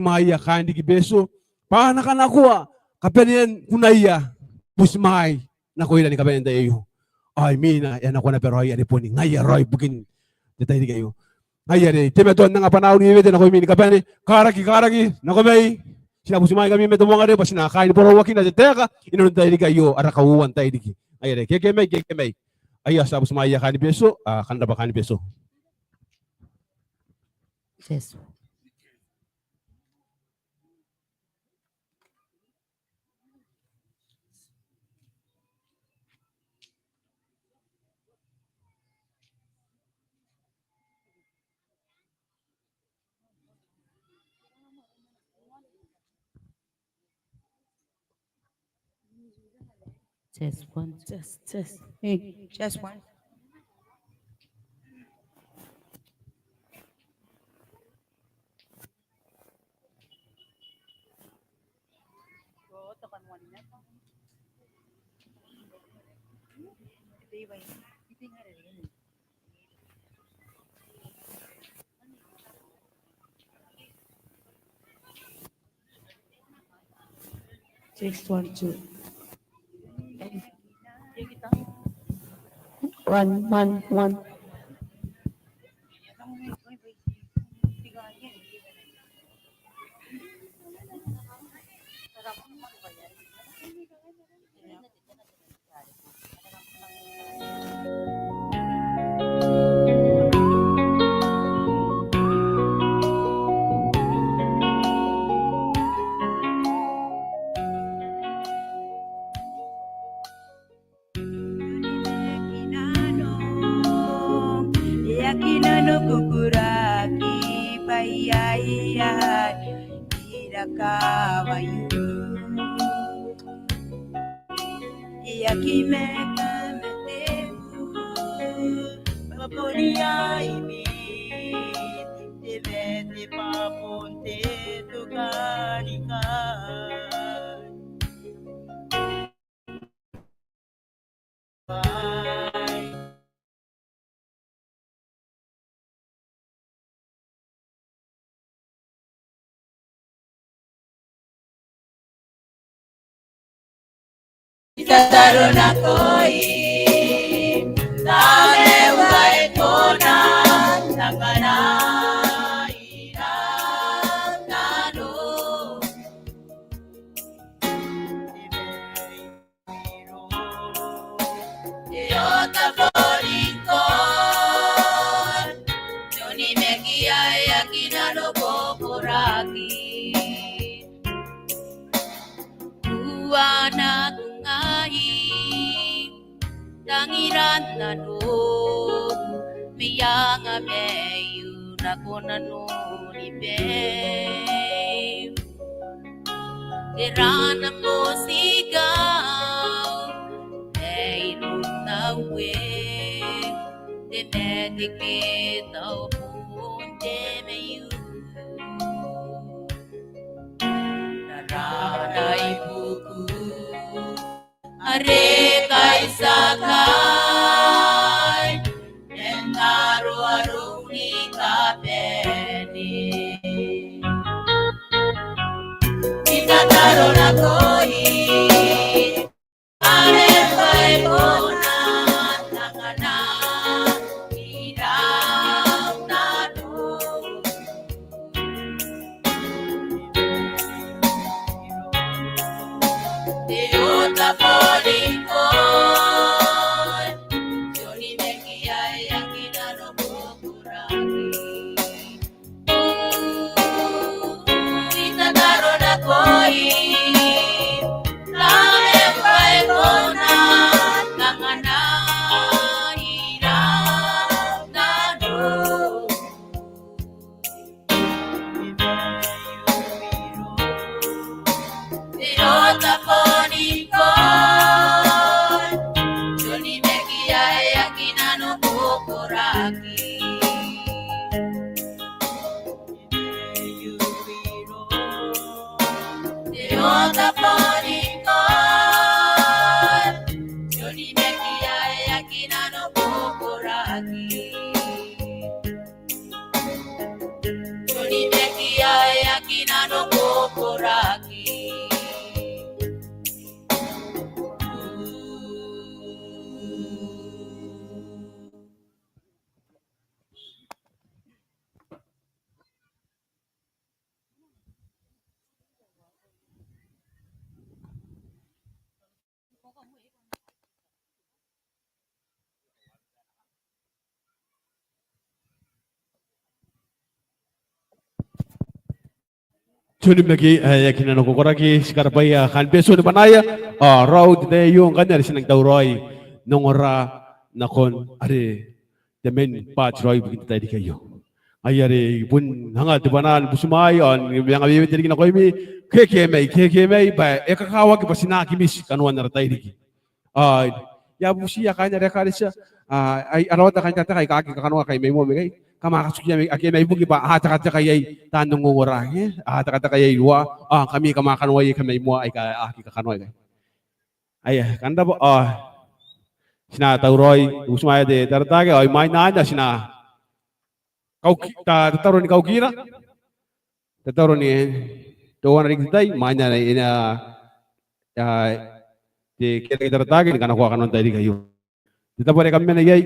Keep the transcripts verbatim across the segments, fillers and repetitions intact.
Butimwaia kaain riki Betio, bwa a na kanakoa kabanean kunaia butimwai nakoira ni kabane n tai aio. Ao imwina e a nako naba raoi are boni ngaia raoi ibukin te tairiki aio. Ngaia are I teimatoa n anga bwanaau ni wewete nakoimi ni kabane. Karaki, karaki, nako mai. Ti na butimwai ngkami ma te mwangare bwa ti na kaai ni borouakina te taeka inanon te tairiki aio, ara kauoua n tairiki. Ngaia are, ke, ke mai, ke, ke mai. Aia, ti a butimwaia kaain Betio, a, kam rabwa kaain Betio. Yes. Test one. Test, test. Hey, test one. Six one two. One, one, one. E aki nano kukuraki bwa iai ira kawaiu. E aki meka ma te u bwa bon iai meti te meti bwa bon te tukanikai. I tataro nakoim, tao e uae kona n takana i rau nano. Te otabori ngkoa, Tioni Mekia e aki nano kokoraki. Uana ngai, tangiran nanou, meianga maiu nako nanou ni beiu. Tera ana motikau, mairoun aue, te mate ke tao bon te maiu. Rarana ibuku are kaitiakai, n aroaro ni kabane. I tataro nakoim, are bwa e kona n takana i rau nano. Te otabori ngkoa, Tioni Mekia e aki nano kokoraki. I tataro nakoim, Ti onimaki ae e aki nanokokoraki, ti karabwaia kaain Betio ni Banaia, ao raou n te tai aio ngkanne are ti nang tauraoi n ongora nakon are te main part raoi ibukin te tairiki aio. Ngaia are I bon anga te bwanaa ni butimwaai ao ni manga wewete riki nakoimi, ke ke mai, ke ke mai, bwa e kakawaki bwa ti na aki miti kanoan ara tairiki. Ao I a bubutiia kaain ara ekaretia, a, ai, a rawata kaain Tateka aika aki kakanoa kai mai moa ma ikai, kam a katukia mai, ake mai buki bwa a tekateka iai taan ongongora, e? A tekateka iai ruaa, ao ngkami kam a kanoa iai kai mai moa aika aki kakanoa ikai. Aia, kam rabwa, ao ti na tauraoi, I butimwaea te, te ara taake, ao imwain anne ti na kauki-, ta-, tataro ni kaukira. Tataro ni, teuana riki te tai, imwain ae e na, a, te, te ara taake ni kanakoa kanoan tairiki aio. Te tabo are kam mena iai,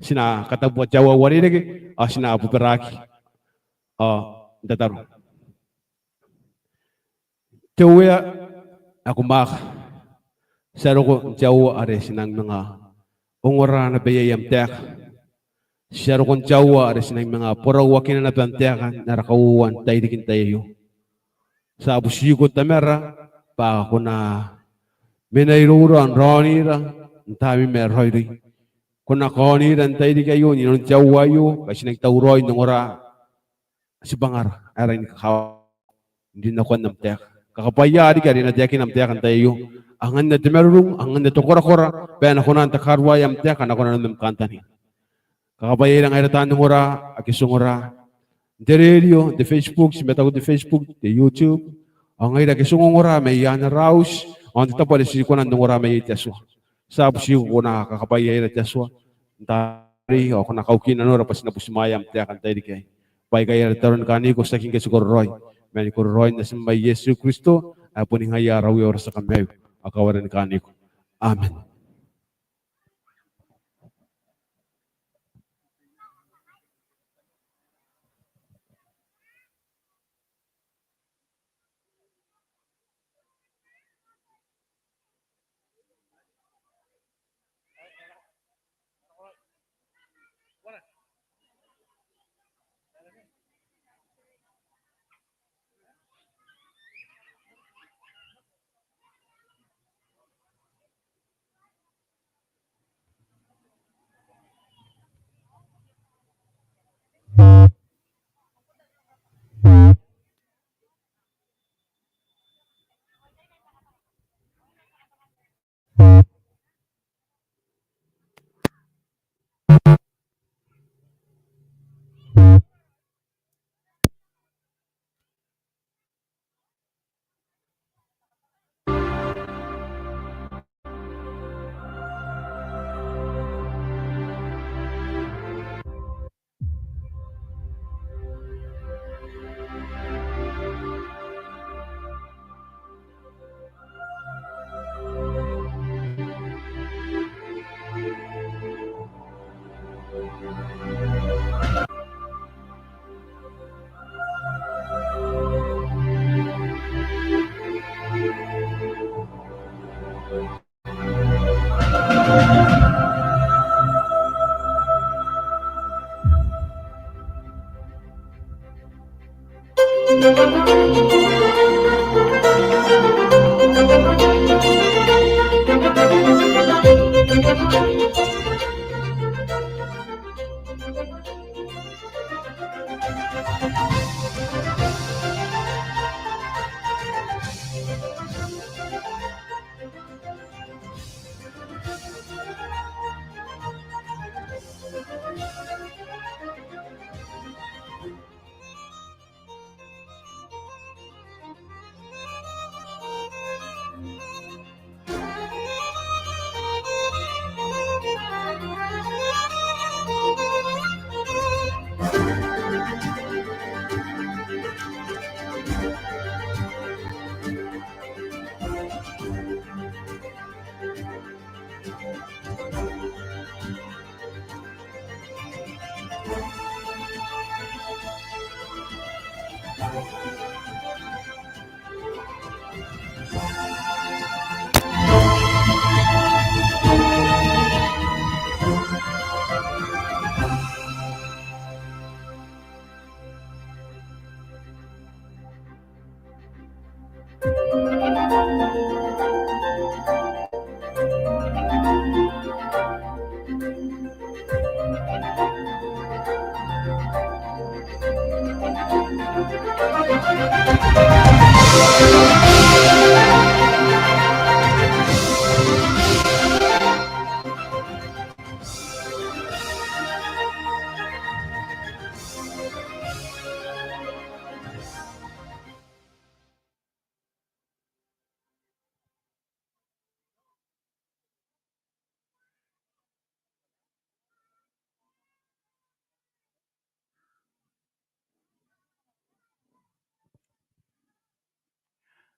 ti na katabua te aua ae uarereke, ao ti na bobaraaki. Ao n tataro. Te Uea ae ko mwaaka, ti a roko n te aua are ti nang manga ongora naba iai am taeka. Ti a roko n te aua are ti nang manga borauakina naba am taeka n ara kauoua n tairiki n tai aio. Ti a butiko Tamara bwa ko na mena iroura n raonira n taamneim ae raoiroi. Ko na kaonira n tairiki aio n inanon te aua aio bwa ti nang tauraoi n ongora tibwangara ae rangi ni kakawa n rin nakoan am taeka. Kakabwaia riki are e na taekina am taeka n tai aio. Anganna te marurung, anganna te korakora, bwa e na kona n takaruaea am taeka nakon nanom ma am kantaninga. Kakabwaiaira ngaira taan ongora, ake ti ongora n te rerio, n te Facebook, ti mataku n te Facebook, te YouTube, ao ngaira ake ti ongongora mai aon ara auti, ao n te tabo are ti kona n ongora mai iai te Atua. Ti a butiko ko na kakabwaiaira te Atua n taari, ao ko na kauki nanora bwa ti na butimwaea am taeka n tairiki aei. Bwa aikai ara tataro ni kaaniko, tiaki ngke ti kororaoi, ma ni kororaoin Natim ae Iesu Kristo, ae boni ngaia ara Uea ao ara tia Kamaiu, ao kawara ni kaaniko. Amen.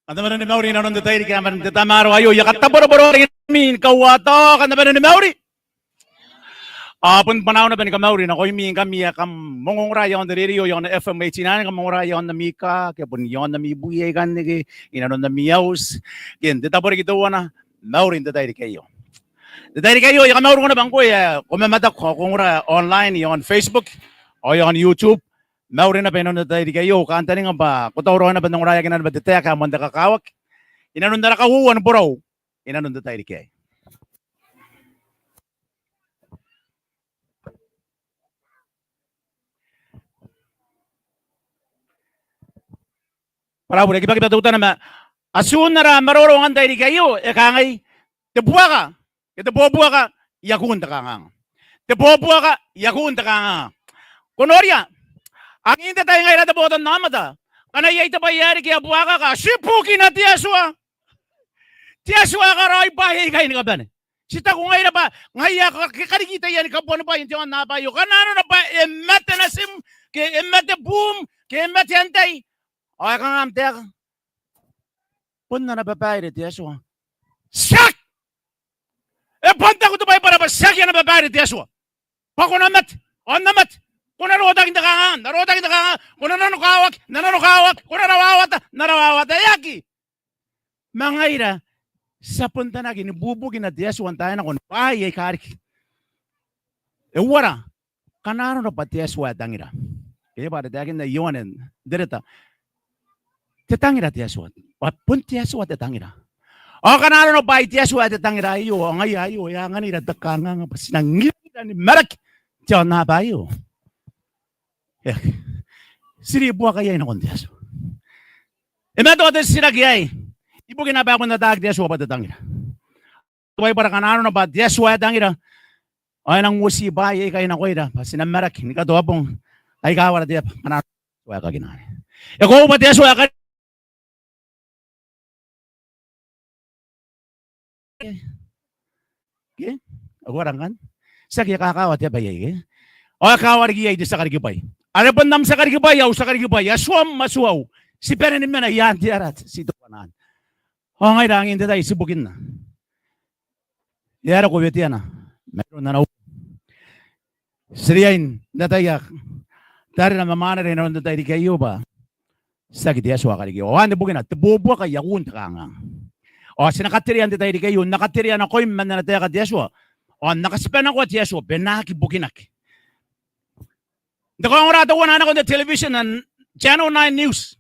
Kam na bane ni mauri inanon te tairiki ae mwaiti, te tamaroa aio. I a kataboroboro riki ni kauataoka, kam na bane ni mauri. Ao bon bwanaau naba ni kamauri nakoimi ngkami ae kam ongongora iaon te rerio, iaon F M eighty-nine, kam ongora iaon ami kaa, ke bon iaon ami bwi aikanne, ke inanon ami auti, ke n te tabo riki teuana, mauri n te tairiki aio. Te tairiki aio, I a kamauri naba ngkoe ae ko mamataku ao ko ongora online iaon Facebook ao iaon YouTube. Mauri naba inanon te tairiki aio, au kantaninga bwa ko tauraoi naba n ongoraeakina naba te taeka ae moan te kakawaki inanon ara kauoua ni borau inanon te tairiki aei. Bwa ara bure, e kibakiba teutana ma atun ara maroro ngkai n te tairiki aio, e kangai: Te buaka, ke te bobuaka, i akun te kanganga. Te bobuaka, i akun te kanganga. Ko noria, angin te tai ngaira te botannaomata, ngkana iai te bwai ae riki ae buakaka, ti bukina te Atua. Te Atua ae karaoi bwaai aikai ni kabane. Ti taku ngaira bwa ngaia ae ka-, ke kariki taiani kabuanibwai n te aonnaba aio. Ngkana arona bwa e mate natim, ke e mate buum, ke e mate antai, ao e kanga am taeka? Bon ana babaire te Atua. Tiaki! E bon taku te Baibara bwa tiaki ana babaire te Atua. Bwa ko na mate, ao N na mate. Ko na rotaki n te kanganga, N na rotaki n te kanganga. Ko na nanokawaki, N na nanokawaki. Ko na rawawata, N na rawawata. E aki. Ma ngaira ti a bon tanaki ni bubukina te Atua n taai nako ni bwaai aika riki. E uara, ngkana arona bwa te Atua ae tangira. Ke bwa are taekinna Ioane n te reta, te tangira te Atua. Bwa bon te Atua te tangira. Ao ngkana arona bwa ai te Atua ae te tangira aio, ao ngaia aio e anganira te kanganga bwa ti na ngira ni maraki n te aonnaba aio. E, ti ribuaka iai nakon te Atua. E matoa te titiraki aei, ibukin naba ae bon ataaki te Atua bwa te tangira. Te Baibara, ngkana arona bwa te Atua ae tangira, ao e nang uoti bwaai aikai nakoira bwa ti na maraki ni katoa bong aika uara te aba, ngkana arona bwa te Atua ae kakinaki. E koaua bwa te Atua ae kari- Ke? Ao ko a rang kan? Tiaki e kakaawa te aba iai, ke? Ao e kakaawa riki iai te tia karikibwai. Are bon am tia karikibwai, au tia karikibwai, Atuam, Atuau. Ti bane ni mena i aan te ara, ti teuana. Ao ngaira angin te tai ti bukinna. E aera ko weteana mairoun ana u- Ti riai n ataia tarira ma mwanera inanon te tairiki aio bwa tiaki te Atua ae kariki. Ao anne bukina, te bobuaka i akun te kanganga. Ao ti na katerea n te tairiki aio, N na katerea nakoim man ana taeka te Atua. Ao N na katibanakoa te Atua bwa e na aki bukinaki. N te kaongora teuana ae nako n te television, n Channel nine News.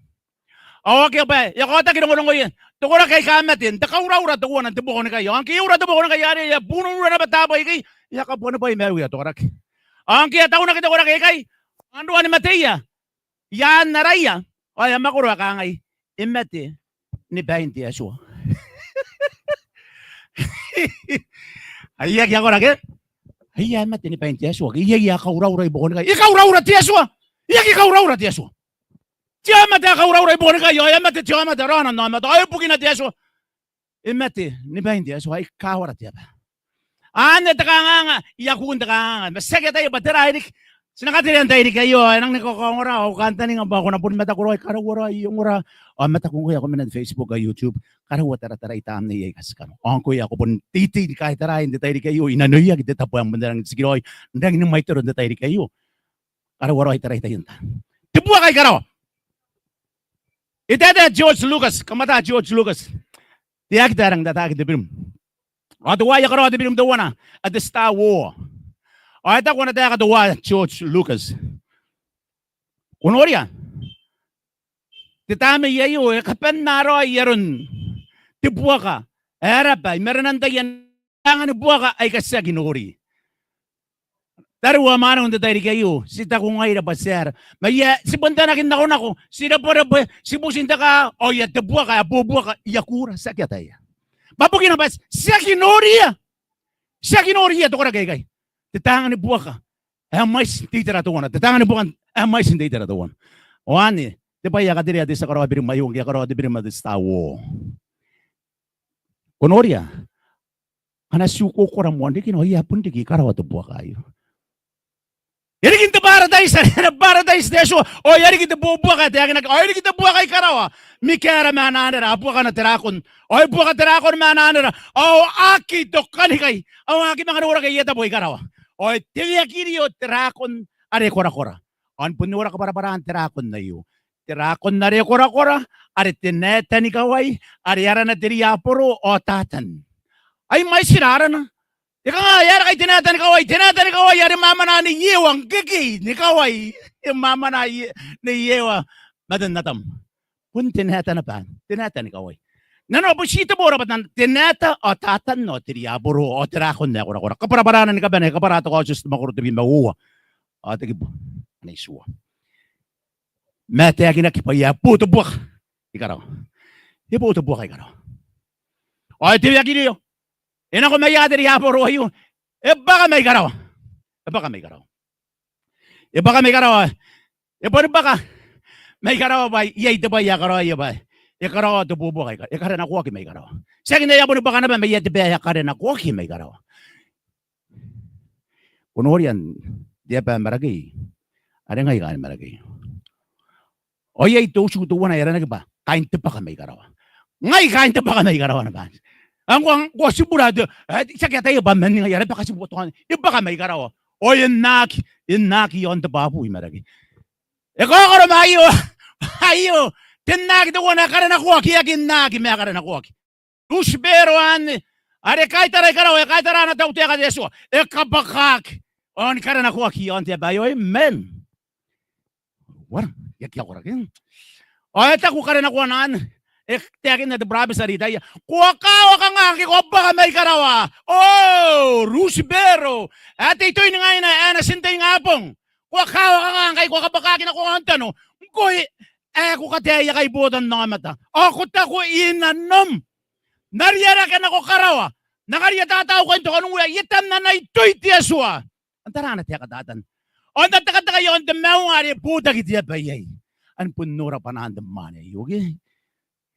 Ao akea bwa e a kaotaki rongorongoia te koraki aika mate n te kauraura teuana n te buakonikai. Ao ngke e ura te buakonikai arei, e a bununura naba taabo aikai, e a kabuanibwai maiuia te koraki. Ao ngke e a taunaki te koraki aikai, ao n roa ni mateia i aan araia, ao e a mwakoro ae kangai: E mate ni bain te Atua. Ai aki a koraki? Ai e mate ni bain te Atua. Ke iai ae kauraura i buakonikai? E kauraura te Atua. E aki kauraura te Atua. Te aomata ae kauraura i buakonikai, ao e a mate te aomata, raona n aomata, ao e bukina te Atua. E mate ni bain te Atua, ai kawara te aba. Anne te kanganga i akun te kanganga. Ma tiaki ataia bwa tera ae riki. Ti na katerea n tairiki aio, ao e nang ni kakaongora, ao au kantaninga bwa ko na boni mataku raoi, karaua raoi, ongora. Ao mataku ngkoe ae ko mena n Facebook ao YouTube, karaua taratarai tamnei aika ti kano. Ao ngkoe ae ko bon teitei ni kaitaraai n te tairiki aio, I nanoiaki te tabo ae bon rangi n tikiraoi n rangi ni mwaitoro n te tairiki aio. Karaua raoi, tarai taian taan. Te buaka ae i karawa. E taetae George Lucas, kam ata George Lucas. Te actor ae rang n tataaki te birim. Ao teuaei e a karaoa te birim teuana ae te Star Wars. Ao e taku ana taeka teuaei George Lucas: Ko noria, te tamnei aio e kabanea raoi aron te buaka ae raba i marenan taian angan buaka aika tiaki nori. Tariu ao mwaneu, n te tairiki aio ti taku ngaira bwa ti aera? Ma iai, ti bon tanaki n nakonako, ti rebwerebwe, ti buti n te kaa, ao iai te buaka ae bobuaka i akura, tiaki ataia. Ma bukina bwa ti aki noriia. Ti aki noriia te koraki aikai. Te tangan buaka ae mwaiti n te itera teuana. Te tangan buaka ae mwaiti n te itera teuana. Ao anne te bwai ae katerea te tia karaoa birim aio ngke e a karaoa te birim ae te Star Wars. Ko noria, ngkana ti ukouko moan rikina, ao iai ae bon riki i karawa te buaka aio. E riki n te barataiti, are ana barataiti te Atua, ao e a riki te buabuaka ae taekinaki, ao e riki te buaka i karawa. Mikaera ma ana anera a buakana te rakon, ao e buaka te rakon ma ana anera, ao a aki tokanikai, ao a aki manga noraki aia tabo i karawa. Ao e teweakirio te rakon are korakora. Ao bon nora kabwarabwaraan te rakon aio. Te rakon are korakora, are te naeta ni kawai, are arana te riaboro ao Tatan. Ai mwaitira arana. E kanga, e aera ngkai te naeta ni kawai? Te naeta ni kawai are mwamwana nei Ewa, ngkekei ni kawai. E mwamwana nei Ewa ma ten Atam. Bon te naeta naba, te naeta ni kawai. Nanona bon ti te bora bwa te naeta ao Tatan ao te riaboro ao te rakon ae korakora. Kabwarabwarana ni kabane, kabwara te Kaotioti te mwakoro tebwi ma uoua ao te kibu ae itiua. Ma e taekinaki bwa e a bo te buaka i karawa. E bo te buaka i karawa. Ao e teweakirio. E nako maia te riaboro aio. E bwaka mai karawa. E bwaka mai karawa. E bwaka mai karawa. E boni bwaka mai karawa bwa iai te bwai ae karaoia bwa e karaoa te buabuaka i karawa. E karenakoaki mai karawa. Tiaki ngaia, e a boni bwaka naba maia te bwai ae karenakoaki mai karawa. Ko noria n te aba ae Marakei, are ngai kaain Marakei. Ao iai te utu teuana ae aranaki bwa kaain te bwaka mai karawa. Ngai kaain te bwaka mai karawa naba. Ao ngkoa, ngkoa tibura te, e, tiaki ataia bwa man ngai, are bwaka tibua teuana. E bwaka mai karawa. Ao e na aki, e na aki iaon te bwabuu i Marakei. E kaokoro ma aio, aio, te na aki teuana ae karenakoaki, e aki na aki ma e karenakoaki. Rusibero anne, are kaitara i karawa, e kaitara ana tautaeka te Atua, e kabwakaaki, ao ni karenakoaki iaon te aba aio. Amen. Uara, e aki akoraki. Ao e taku karenakoana anne, e taekinna te burabeti are I taia, ko a kawaka nga ngke ko a bwaka mai karawa. O Rusibero, ae te itoi ni ngaina ae na tii n te ingabong. Ko a kawaka nga ngkai ko a kabwakaaki nako aontano. Ngkoe ae ko kataia kaibotan aomata, ao ko taku i nanom, N na riarake nako karawa, N na kariatatau kain te kanuea i etan ana itoi te Atua. Antai ae na taeka Tatan? Ao N na tekateka iaon te maiu are e botaki te aba iai. Ao bon nora bwanaan te mwaane aio, ke?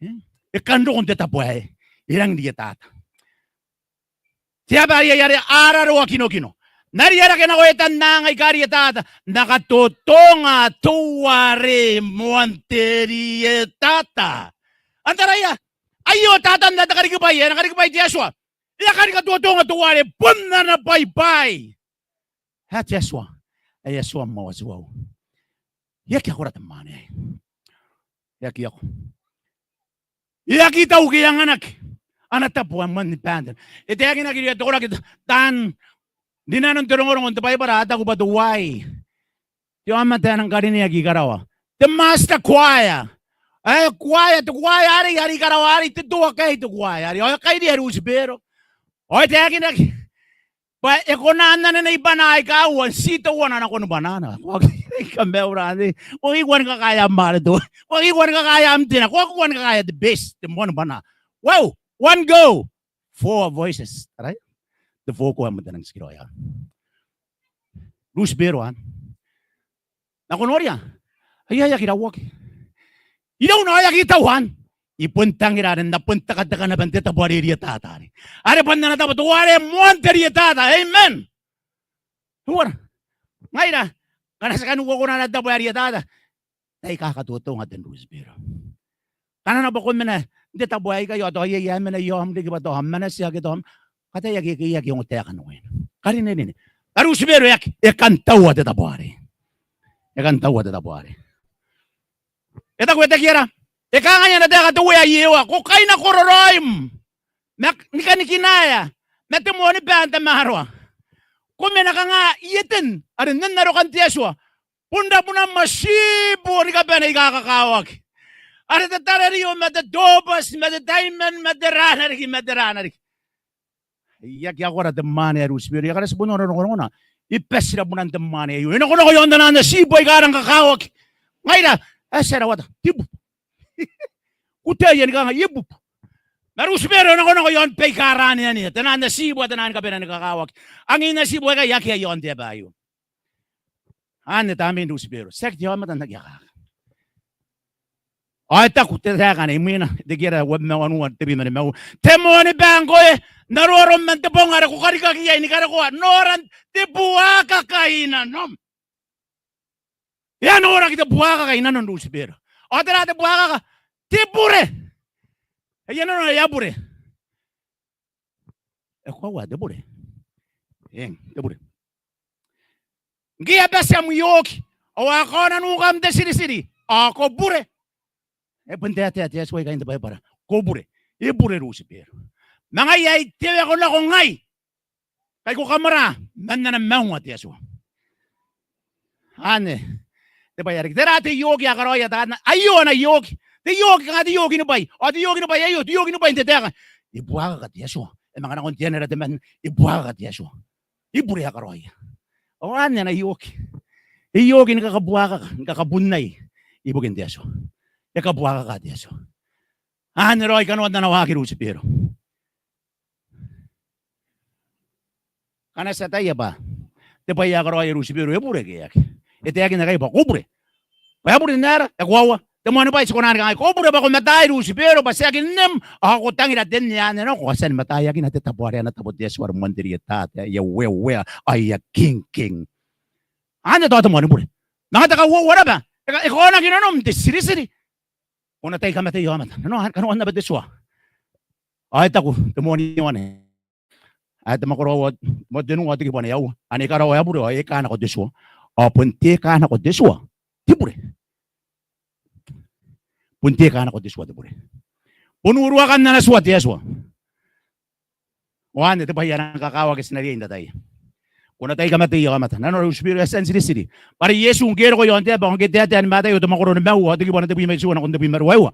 E? E kan roko n te tabo aei, e rangi n rietata. Te aba are iai are a raroa kinokino. N na riarake nako etan anga aika a rietata, N na katotonga teuare moan te rietata. Antai ae, aio Tatan ae te karikibwai, e na karikibwai te Atua. E a kan katotonga teuare bon ana bwaibwai. Ae te Atua, ae Atua moa tuau. E aki akora te mwaane aei. E aki ako. E aki tau ke e anganaki ana tabo ae moan ni baan te nano. E taekinaki irouia te koraki taan rinanon te rongorongo n te Baibara, a taku bwa teuaei te aomata ae nang karineaki i karawa, te master choir. Ae choir, te choir arei, are i karawa arei, te tour guide te choir arei. Ao e kairi Rusibero. Ao e taekinaki bwa e kona n anenei bwanaa aika ua n ti teuana nakon bwanaana. Ko aki kamaiu ra anne. Ko aki kua ni kakaea am are teuana. Ko aki kua ni kakaea am tena. Ko aki kua ni kakaea te best, te moan bwanaa. Wow, one go. Four voices. Alright? Te four ko a moan te nang tikiraoi. Rusibero anne. Ma ko noria, aia, e aki rauaki. Irouna ao e aki tau anne. I bon tangira are N na bon tekateka naba n te tabo are rietata arei, are bon ana tabo teuare moan te rietata. Amen. Uara. Ngaira, ngkana ti kani uakona ana tabo ae rietata, tai kaka totonga ten Rusibero. Ngkana naba ko mena n te tabo aikai ao tao iai ae mena i aom riki bwa tao am manatia ke tao am kataia ke, ke e aki ongotaeka nakoina. Karinerine. Ma Rusibero e aki, e kan taua te tabo arei. E kan taua te tabo arei. E taku, e takiara, e kangai ana taeka te Uea, Iewa, ko kaina kororaoim ma ni kanikinaea ma te moan baan tamaroa. Ko mena kanga i eten are nen arokan te Atua, bon rabunam ma tiibu ni kabane aika kakawaki, are te tarerio ma te tobati ma te taiman ma tera riki ma tera riki. E aki akora te mwaane ae Rusibero. Ngkana ti bon nora rongorongona, e bati rabunan te mwaane aio. E nakonako iaon taian tiibu aika rang kakawaki. Ngaira, ae ti a rawata, tiibu. Ko ataia ni kangai, ibubu. Ma Rusibero e nakonako iaon baika raneanea taian tiibu, taian kabanea ni kakawaki. Angin tiibu aikai akea iaon te aba aio. Anne tamnein Rusibero. Tiaki te aomata n aki akaka. Ao e taku te taeka anne imwina, Etekiera uabwi ma wanua, tebwi ma nimaua. Te moan baa ngkoe, n aroarom man te bong are ko karikaki iai ni karokoa, noran te buakaka i nanom. E a noraki te buakaka i nanon Lusibero. Ao tera te buakaka? Te bure. Aia nanona, e a bure. E koaua te bure. Eng, te bure. Ngke e a bati am ioki ao a kaona nukam te tiritiri ao ko bure. E bon taetae te Atua ikai n te Baibara. Ko bure. E bure Lusibero. Ma ngaia ae te weko nako ngai. Kai ko kamara man ana maunga te Atua. Anne te bwai are riki. Tera te ioki ae karaoia taekana? Aio ana ioki. Te ioki, kanga te ioki ni bwai. Ao te ioki ni bwai aio, te ioki ni bwai n te taeka. E buakaka te Atua. E manga nakon te anera temanna. E buakaka te Atua. E bure ae karaoia. Ao anne ana ioki. E ioki ni kakabuakaka, ni kakabunnai ibukin te Atua. E kabuakaka te Atua. Anne raoi kanoan ana waaki Lusibero. Ngkana ti ataia bwa te bwai ae karaoia Lusibero e bure ke e aki, e taekinna ngkai bwa ko bure. Bwa e bure n aera? E koaua te moani bwai. Ti kona ni kangai, ko bure bwa ko mataai Lusibero, bwa tiaki nem, ao ko tangira te nne anne nako, ao ti a ni mataiakina te tabo are ana tabo te Atua are moan te rietata, aia uea uea, aia king king. Anne tao te moani bure. Manga te kauoua naba, e ka-, e kaonaki nanom te tiritiri. Ko na tai kamatei aomata. Nano, kanoan naba te tua. Ao e taku te moan ioane ae te mwakoro aua, te moan tenua ao te kibu ae aua, ane e karaoa ae bure ao e kaa nako te tua. Ao bon te kaa nako te tua te bure. Bon te kaa nako te tua te bure. Bon uruakan ana tua te Atua. Ao anne te bwai ae rang kakawaki ti na riai n tataia. Ko na tai kamatei aomata. Nanora Lusibero e a tia n tiritiri. Bwa are Iesu ngke e roko i aon te aba, ao ngke e taetae ni Mataio te mwakoro nimaua ao te kibu ae tebwi ma itiua nakon tebwi ma ruaiwa,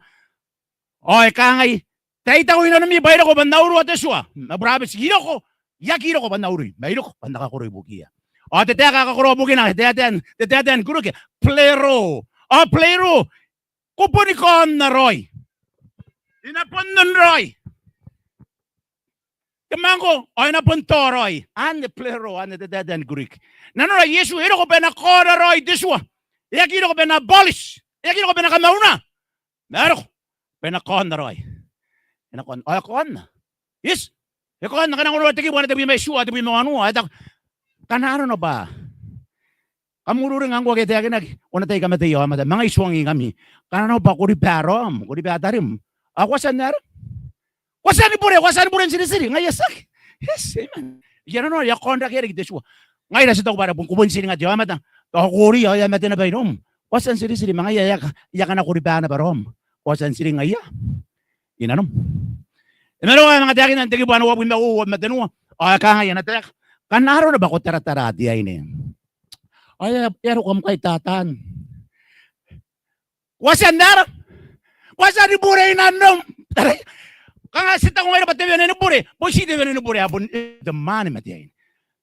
ao e kangai, tai taku i nanomi bwa e roko bwa N na urua te tua. Ma burabeti, i roko, i aki roko bwa N na urui, ma i roko bwa N na kakoro ibukiia. Ao te taeka ae kakoroa bukina, te taetae n, te taetae ni Kuriki, plero. Ao plero, ko boni kaonna raoi. E na bon on raoi. Te mwangko, ao e na bon tao raoi. Anne plero, anne te taetae ni Kuriki. Nanora Iesu, e roko bwa e na kaona raoi te tua. E aki roko bwa e na abolish. E aki roko bwa e na kamauna. Ma e roko bwa e na kaonna raoi. E na kaon-, ao e kaonna. Yes. E kaonna, ngkana ko nora te kibu ae tebwi ma itiua, tebwi ma wanua, e taku, ngkana arona bwa kam ururinga ngkoa ake e taekinaki, ko na tai kamatei aomata, ma ngai I tuangingkami. Ngkana arona bwa ko riba raom, ko riba tarim, ao ko a tia n aera? Ko a tia ni bure, ko a tia ni bure n tiritiri, ngaia tiaki. Yes, amen. I a nanona, e a kaonrake riki te tua. Ngaira ti taku bwa are bon ko bon tiringa te aomata, tao ko ori ao e a mate naba iroum. Ko a tia n tiritiri, ma ngaia e a ka-, e a kanakoa riba naba raom. Ko a tia n tiringa ia i nanom. E mena raoi manga taekinna n te kibu ae uabwi ma uoua ma tenua. Ao e kangai ana taeka, ngkana arona bwa ko taratara te aine, ao e a, e a roko am kai tatan. Ko a tia n aera? Ko a tia ni bure i nanom. Tarai. Kanga ti taku ngaira bwa te wene ni bure. Bon ti te wene ni bure ae bon te mwaane ma te aine.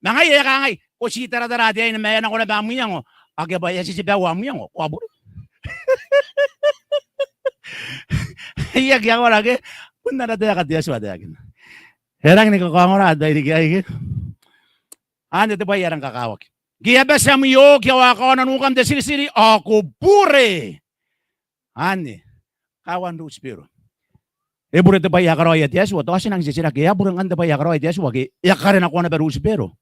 Ma ngaia e kangai, ko ti taratara te aine ma e a nako naba am iango. Akea bwa e a titeboo am iango, ko a bure. E aki aonga rake. Bon ana taeka te Atua taekina. E rangi ni kakaongora te tairiki aei ke. Anne te bwai ae rang kakawaki. Ngke e a bati am ioki ao a kaona nukam te tiritiri ao ko bure. Anne. Kawan Lusibero. E bure te bwai ae karaoia te Atua, tao ti nang titiraki, e a bure ngkanne te bwai ae karaoia te Atua ke e a karenakoa naba Lusibero?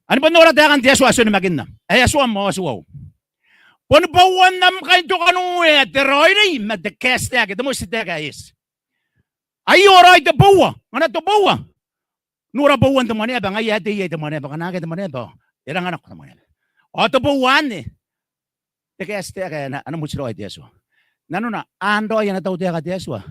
Ao ni bon nora taekan te Atua ae ti onimakinna. Ae Atuam ao Atuau. Boni bouan am kaintokanuea te raoiroi ma te kaetitaeka, te moti te taeka ae eti. Aio raoi te boua, ngkana te boua. Nora bouan te mwaneaba, ngaia ae te iai te mwaneaba, ngkana akea te mwaneaba ao e ranga nako te mwaneaba. Ao te boua anne, te kaetitaeka ae ana, ana motiraoi te Atua. Nanona, an raoi ana tautaeka te Atua,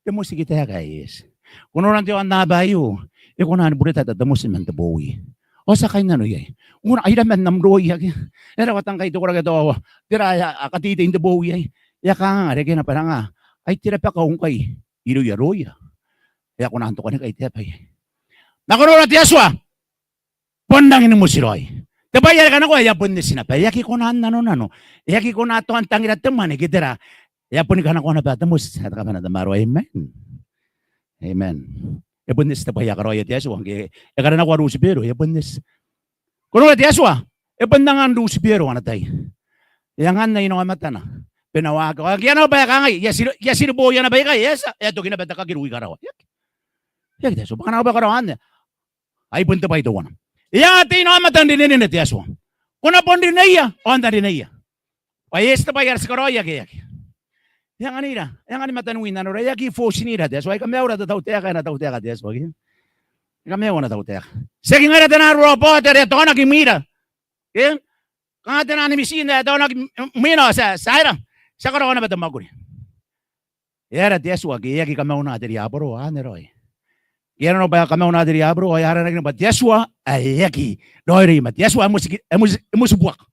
te motiki taeka ae eti. Ko nora n te aonnaba aio, e kona ni buretata te moti man te bowi. Ao ti a kainnano iai. Ko nora, ai raman am roi ake e rawata ngkai te koraki ae tawawa. Tera ae a kateitei n te bowi aei? E a kanganga rekena bwa e ranga, ai te rabakau ngkai irouia roia. E a kona n tokanikai te aba iai. Ma ko nora te Atua, bon rangi ni motiraoi. Te bwai are kanakoa e a bon eti naba, e aki kona n nanonano, e aki kona tao n tangira te mwane ke tera. E a boni kanakoa naba te moti ae te kabanea n tamaroa. Amen. Amen. E bon eti te bwai ae karaoia te Atua ngke e karenakoa Lusibero, e bon eti. Ko nora te Atua, e bon angan Lusibero ana tai. E anganna inaomatana bwa e na waaki. Ao ngke e a nako bwa e kangai, e a tiri, e a tiri boia naba ikai, e a tia, e a toki naba te kakiru i karawa. E aki. E aki te Atua, bwa kanga nako bwa e karaoia anne. Ai bon te bwai teuana. E a tei inaomata n rinerine te Atua. Ko na bon rineia ao N na rineia. Bwa e eti te bwai are ti karaoia ke e aki. E anganira, e anganira mataniwin nanora, e aki force-nira te Atua, e kamaiura te tautaeka, ana tautaeka te Atua ke. E kamaiua ana tautaeka. Tiaki ngaira taian robot are a taonaki imwira. Ke? Kanga taian machine ae a taonaki imwina ao ti a, ti a aera, ti a karaoa naba te mwakuri. E aera te Atua ke e aki kamauna te riaboro? Anne raoi. Ke e nanona bwa e kamauna te riaboro, ao e aranaki naba bwa te Atua ae e aki raoiroi ma te Atua ae motiki, ae moti, ae motibuaka.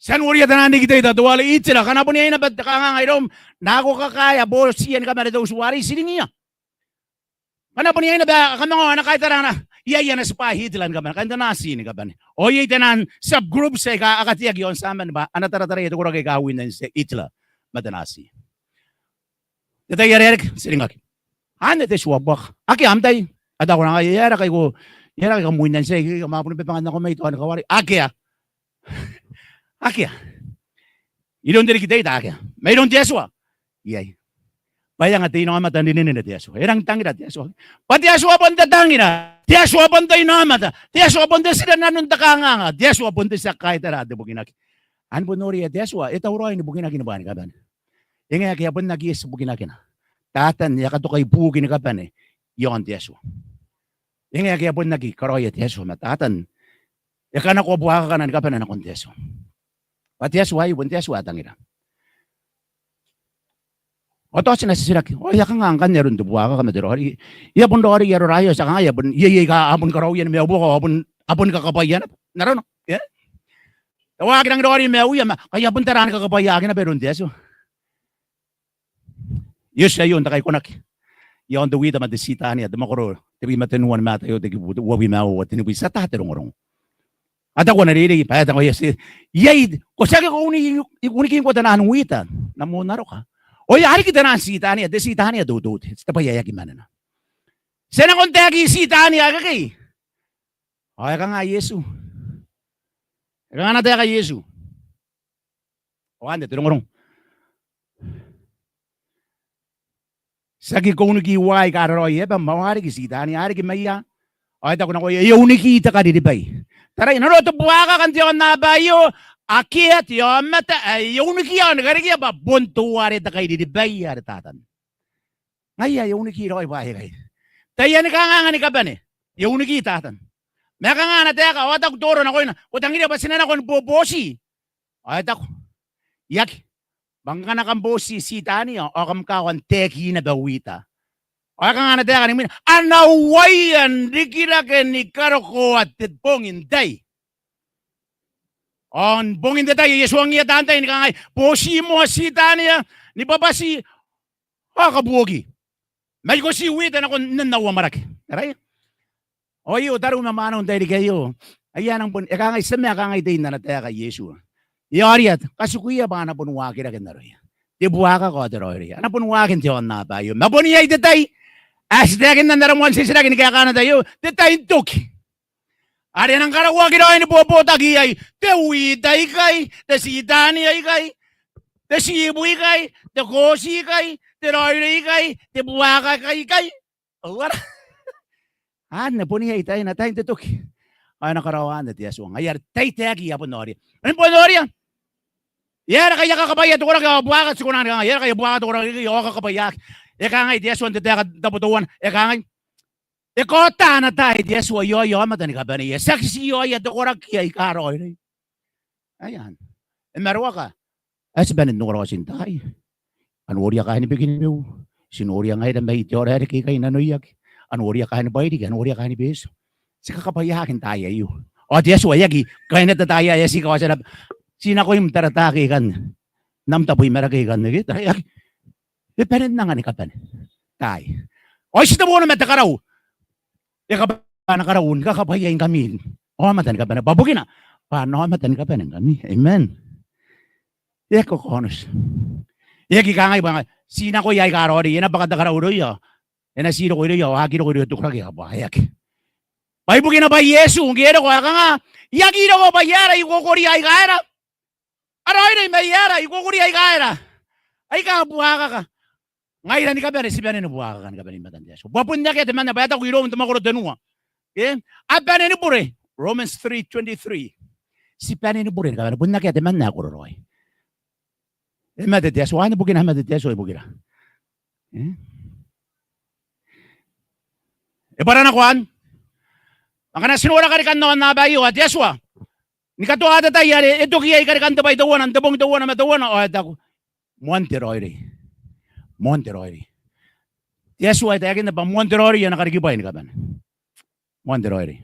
Ti a noria taian rikiteita teuare Hitler, ngkana bon iai naba te kanganga iroum, nako kakaea botiia ni kabane te utu arei, ti ringiia. Ngkana bon iai naba, a kamangao ana kaitara, iai ana tibwai Hitler ni kabane, kaain te Nazi ni kabane. Ao iai taian subgroups aika a kateaki i aon Tiaman bwa a na tarataraia te koraki aika a win-naki Hitler ma te Nazi. Te tai are e reke, ti ringaki. Anne te tua buaka. Akea am tai. A taku ngai, e aera kai ko, e aera kai kam win-naki, e aera kai kam a bon bebanga nako mai tao ni kawari. Akea. Akea. Iroun te rikiteita akea. Ma iroun te Atua, iai. Bwa e anga te inaomata n rinenena te Atua. E rangi n tangira te Atua. Bwa te Atua bon te tangira. Te Atua bon te inaomata. Te Atua bon te tira nanon te kanganga. Te Atua bon te tia kaitara, te bukinaki. Ao bon noria te Atua, e tauraoi ni bukinaki ni bwaai ni kabane. E ngae ngke e a bon aki eti bukinakina, Tatan e a katokai buki ni kabane i aon te Atua. E ngae ngke e a bon aki karaoia te Atua ma Tatan e kanakoa buakakana ni kabane nakon te Atua. Bwa te Atua aio bon te Atua ae tangira. Ao tao ti na titiraki, ao e a kanga ngkanne aron te buakaka ma te raoiroi? E a bon raoiroi aroraoi ao ti a kangai, e a bon, iai, iai aika a bon karaoia ni maiu buaka ao a bon, a bon kakabwaia naba n arona. E? E waaki rangi n raoiroi maiuia ma ngkai a bon tara ni kakabwaiaki naba iroun te Atua. Iesu aio n te Kaikonaki i aon te wita ma te titania, te mwakoro tebwi ma tenua ni Mataio, te kibu uabwi ma aua, tenibwi, ti ata te rongorongo. A taku ana reirei bwa e taku, iai, iai, ko tiaki ko uniki, uniki ngkoa taian wita n am oun aroka. Ao e a riki taian titania, te titania te uteute, te bwai ae aki manena. Ti a nako n taeki titania akekei. Ao e kanga Iesu? E kanga ana taeka Iesu? Ao anne te rongorongo. Tiaki ko uniki uaa aika raraoi i abam. Ao a riki titania, a riki maia. Ao e taku nakoia, e uniki te kariribai. Tarai, nanora te buakaka n te aonnaba aio, akea te aomata ae e unikia ao ni karekea bwa bon teuare te kariribai are Tatan. Ngaia e uniki raoi bwaai aikai. Taiani kanganga ni kabane, e uniki Tatan. Ma e kanga ana taeka? Ao a taku Toro nakoina, ko tangiria bwa ti na nako ni boboti? Ao e taku, I aki, bwa ngkana kam boti titania ao kam kawa n taeki naba wita. Ao e kanga ana taeka ni mwiina? Ana uaia n rikirake ni karokoa te bong n tai. Ao n bongin te tai e a tuangiia taan tai ni kangai, boti moa titania, ni bwabwati, ao kabuoki. Ma ikotii wita nakon nnen au amwarake. Taraia? Ao aio tariu ma mwaneu n tairiki aio. Aia, a nang bon, e kangai, ti a mena, e kangai tein ana taeka Iesu. E aoria, katikuia bwa a na bon waaki rake n aroia te buakaka ao te raoiroi. A na bon waaki n te aonnaba aio. Ma bon iai te tai ae ti taekinna n ara moan titiraki ni kaekaana te tai aio, te tai n toki. Are e nang karaoaki raoi ni bobotaki iai te wita ikai, te titania ikai, te tibu ikai, te koti ikai, te raoiroi ikai, te buakaka ikai. Ao ara, anne bon iai taina, tain te toki. Ao e na karaoa anne te Atua. Ngaia are tai taekan ae bon aoria. Ao bon aoria. E aera ngkai a kakabwaia te koraki ao buaka? Ti kona ni kangai, e aera ngkai a buaka te koraki ao a kakabwaiaki? E kangai te Atua n te taeka n tabo teuana, e kangai, e kaota ana taai te Atua i aoia aomata ni kabaneia. Tiaki ti i aoia te koraki aika raoiroi. Aia, e maroaka ae ti bane n ongora otin taai. A noria kaain Bikenibeu, ti noria ngaira mai te aoraereke ikai nanoiaki. A noria kaain Bairiki, a noria kaain Betio. Ti kakabwaiaki n taai aio. Ao te Atua e aki kaineta taai ae ti kaotia naba. Ti nakoim tarataake ikanne, n am tabo i Marakei ikanne ke, taraia, e aki. E bane n anga ni kabane taai. Ao ai ti teuana ma te karau. E kabwaa ana karau ni kakabwaiaingkami aomata ni kabane. Bwa bukina bwa ana aomata ni kabane ngkami. Amen. E aki kakaonoti. E aki kangai bwa ti nakoia aika raoiroi, e na bwaka te karau irouia, e na ti roko irouia ao a aki roko irouia te koraki ae bwa, e aki. Bwa ibukina bwa Iesu ngke e roko e kanga, I aki roko bwa I aera, I kukuria aika aera a raoiroi, ma I aera, I kukuria aika aera aika buakaka. Ngaira ni kabane ti bane ni buakaka ni kabane i matan te Atua. Bwa bon akea temanna, bwa e taku i Rom te mwakoro tenua, e, a bane ni bure. Romans three twenty-three. Ti bane ni bure ni kabane, bon akea temanna ae kororaoi. E mate te Atua, anne bukina e mate te Atua ibukira. E? E bwara nako anne. Ma ngkana ti nora karikan aonnaba aio, ao te Atua ni katoa te tai are e toki iai karikan te bwai teuana, n te bong teuana ma teuana, ao e taku, moan te raoiroi. Moan te raoiroi. Te Atua e taekinna bwa moan te raoiroi ana karikibwai ni kabane. Moan te raoiroi.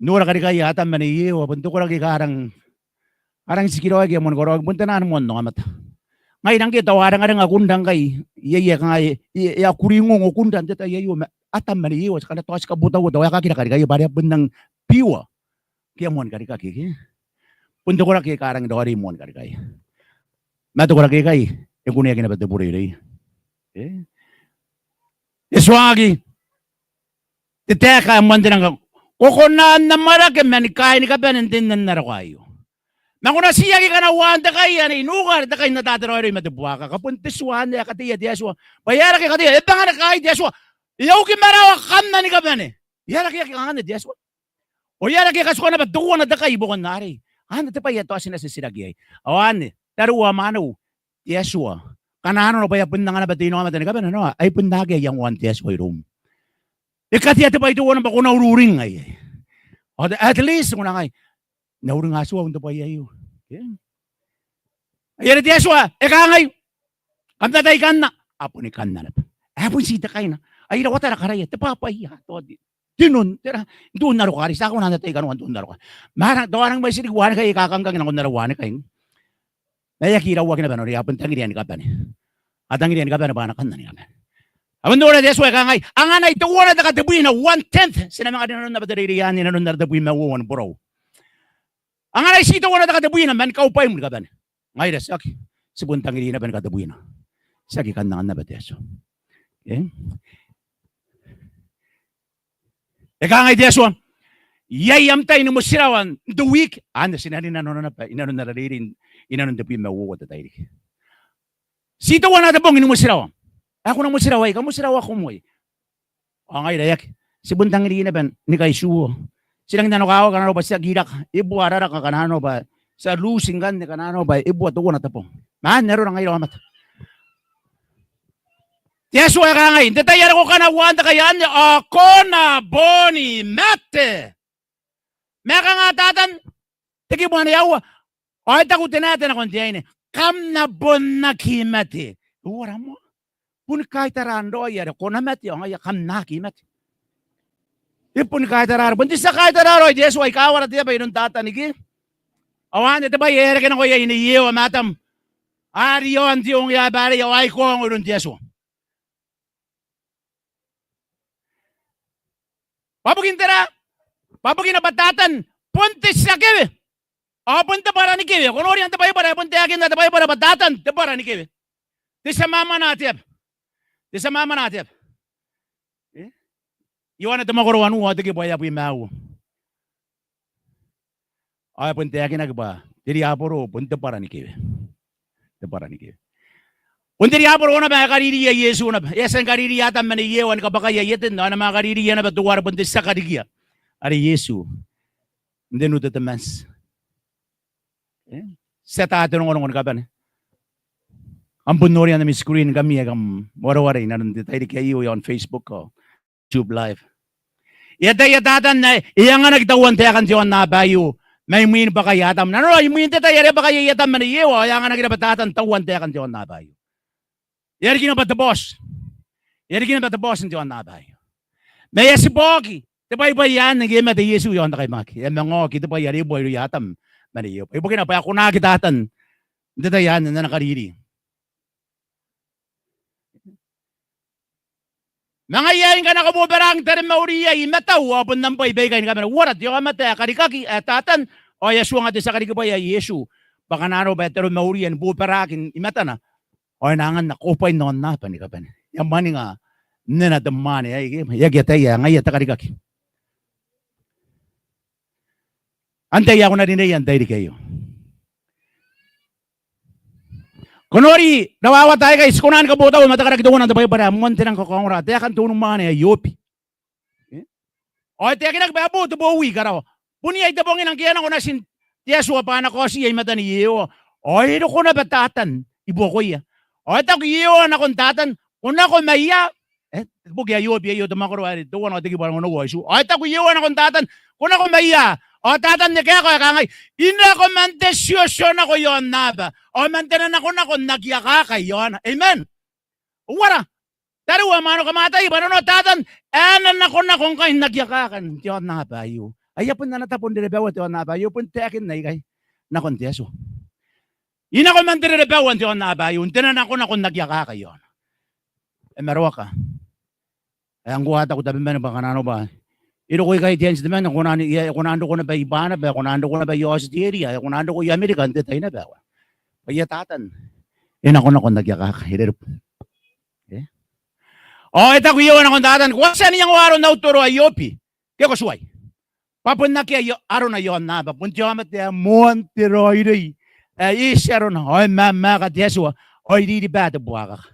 Nora karikaia Atam ma Nei Ewa, bon te koraki aika a rang, a rang tikiraoaki aia moan karaoaki, bon te naan moan aomata. Ngaira ngke tao a rengarenga kunra ngkai, iai, iai ae kanga e, e, e a kuringongo kunra n te tai aio, ma Atam ma Nei Ewa ti kana tao ti kabotauota, ao e kakira karikaia bwa are a bon nang biua. Ke a moan karikaki, ke? Bon te koraki aika a rang raoiroi moan karikaia. Ma te koraki aikai e kuneaki naba te bureirei. E? E tuangaki te taeka ae moan te nang, ko kona n amwarake mani kaai ni kabane n te nang naroka aio. Ma ko na tiaki kanauan te kai ane i nuka are te kai n ata te raoiroi ma te buakaka. Bon te tua anne ae kateia te Atua. Bwa e aera ngke e kateia, e bangana kaai te Atua. E a uki marawa kanna ni kabane. E aera ngke e aki kanganne te Atua. Ao e aera ngke e katikua naba teuana te kai i buakon arei. Anne te bwai ae tao ti na titiraki iai. Ao anne, tariu ao mwaneu, te Atua, ngkana nanona bwa e a bon anga naba te inaomata ni kabane, nanona ai bon akea iangoan te Atua iroum. E katea te bwai teuana bwa ko na ururing iai. Ao te, at least ko na kangai, N na uringa Atua n te bwai aio. Ke? Ai are te Atua e kangai, kam na tai kanna. A boni kanna naba. A bon ti te kaina. Ai rawata ara karaia, te bwabwai, a, tao te, te non, tera, n te unaroka arei, ti a kona n tai kanoan te unaroka. Ma a rang, tao a rang mwaiti riki uaanikai aika kangkang nakon ara uaanikai. Ma e aki rawaki naba, noria, a bon tangiria ni kabane. A tangiria ni kabane bwa a na kanna ni kabane. A bon nora te Atua e kangai, anganai teuana te katebwina, one tenth, ti na manga rin nanon naba te reirei anne inanon ara tebwi ma uoua ni borau. Anganai ti teuana te katebwina man kaubwaim ni kabane. Ngaira tiaki, ti bon tangiri naba ni katebwina. Tiaki kan angan naba te Atua. E? E kangai te Atua, iai am tai ni motirawa n te wiki, anne ti na rin nanona naba inanon ara reirei inanon tebwi ma uoua te tairiki. Ti teuana te bong ni motirawa. Ae ko na motirawa iai, kam motirawa ko moi. Ao ngaira e aki. Ti bon tangiri naba ni kaitiua. Ti rangi n nanokawaki ngkana arona bwa ti aki raka. E bua ara raka ngkana arona bwa ti a luuti ngkanne ngkana arona bwa e bua teuana te bong. Ma anne arora ngaira aomata. Te Atua e kangai, n te tai are ko kanauan te kai anne, ao ko na boni mate. Ma e kanga Tatan, te kibu ae aua, ao e taku te nate nakon te aine, kam na bon aki mate. E uara moa? Boni kaitara raoi are ko na mate ao ngaia kam na aki mate. E boni kaitara raoi, bon te tia kaitara raoi te Atua i kawara te aba iroun Tatan ike. Ao anne te bwai ae e reke nako iai Nei Ewa ma Atam. A ri aon te ongeaba arei ao a ikoa ongo iroun te Atua. Bwa bukin tera? Bwa bukina bwa Tatan bon te tia kewe. Ao bon te bwara ni kewe. Ko noria n te Baibara, e bon taekinna te Baibara bwa Tatan te bwara ni kewe. Te tia mwamwana te aba. Te tia mwamwana te aba. E? Ioane te mwakoro wanua ao te kibu ae abwi ma uoua. Ao e bon taekinaki bwa te riaboro bon te bwara ni kewe. Te bwara ni kewe. Bon te riaboro naba ae kaririia Iesu naba. E a tia ni kaririia Atam ma Nei Ewa ni kabwakaia i Eten, ao e na manga kaririia naba teuare bon te tia karikia are Iesu n te Nu Tetemanti. E? Ti ata te rongorongo ni kabane. Kam bon noria n ami screen ngkami ae kam wareware inanon te tairiki aio iaon Facebook ao YouTube Live. E ataia Tatan ae e anganaki tauan taekan te aonnaba aio mai mwin bwakai Atam. Nanona imwin te tai are e bwakai iai Atam ma Nei Ewa, ao e anganaki naba Tatan tauan taekan te aonnaba aio. E a riki naba te boss. E a riki naba te boss n te aonnaba aio. Ma e a tibwa oki te bwaibwai anne ngke e mate Iesu iaon te kaimwaki. E a manga oki te bwai are e bua irouia Atam ma Nei Ewa. Ibukina bwa e a konaki Tatan n te tai anne n ana kariri. Ma ngaia ae ngkana ko bobaraki n taromauria i matau ao bon am bwai baikai ni kabane. Uara te aomata ae karikaki ae Tatan, ao e a tuanga te tia karikibwai ae Iesu bwa ngkana arona bwa e taromauria ni bobaraki i matana, ao e na anganna kaubwain aonnaba ni kabane. E a mwaninga nnena te mwaane aei, ke? E aki ataia ae ngaia te karikaki. Antai ae ko na rineia n te tairiki aio? Ko nori rawawata aikai, ti kona ni kabotaua ma te karaki teuana n te Baibara ae moan te nang kakaongora, taekan te unimwaane ae Iobi. E? Ao e taekinaki bwa e bo te bowi i karawa. Bon iai te bongina ngke e a nako natin te Atua bwa a na kaotiia i matan Iehova. Ao e roko naba Tatan i buakoia. Ao e taku Iehova nakon Tatan, ko nako mai ia. E, boki ae Iobi aio, te mwakoro are teuana ao te kibu ae onoua ao itiua. Ao e taku Iehova nakon Tatan, ko nako mai ia. Ao Tatan e kaeka ao e kangai, I nako man te tiotio nako i aonnaba, ao man te nanakonako n aki akaka i aona. Amen. Uara, tariu ao mwaneu, kam ataia bwa nanona Tatan ae nanakonako ngkai n aki akaka n te aonnaba aio. Aio bon ana tabo n rerebaua te aonnaba aio, bon taekin aikai nakon te Atua. I nako man te rerebaua n te aonnaba aio, n te nanakonako n aki akaka i aona. E maroaka. Ae ngkoa a taku tabeman bwa kanga nano bwa e roko ikai te anti temanna, e kona n, e kona n roko naba i Banaba, e kona n roko naba i Aotiteria, e kona n roko i Amerika n te tai naba ae. Bwa ia Tatan e nakonako n aki akaka, e rerebo. E? Ao e taku Iehova nakon Tatan, ko a tia n iangoa aron au toro ae Iobi, ke ko tuai? Bwa bon akea arona i aonnaba, bon te aomata ae moan te raoiroi, ae eti arona, ao e mamaaka te Atua, ao e ririba te buakaka.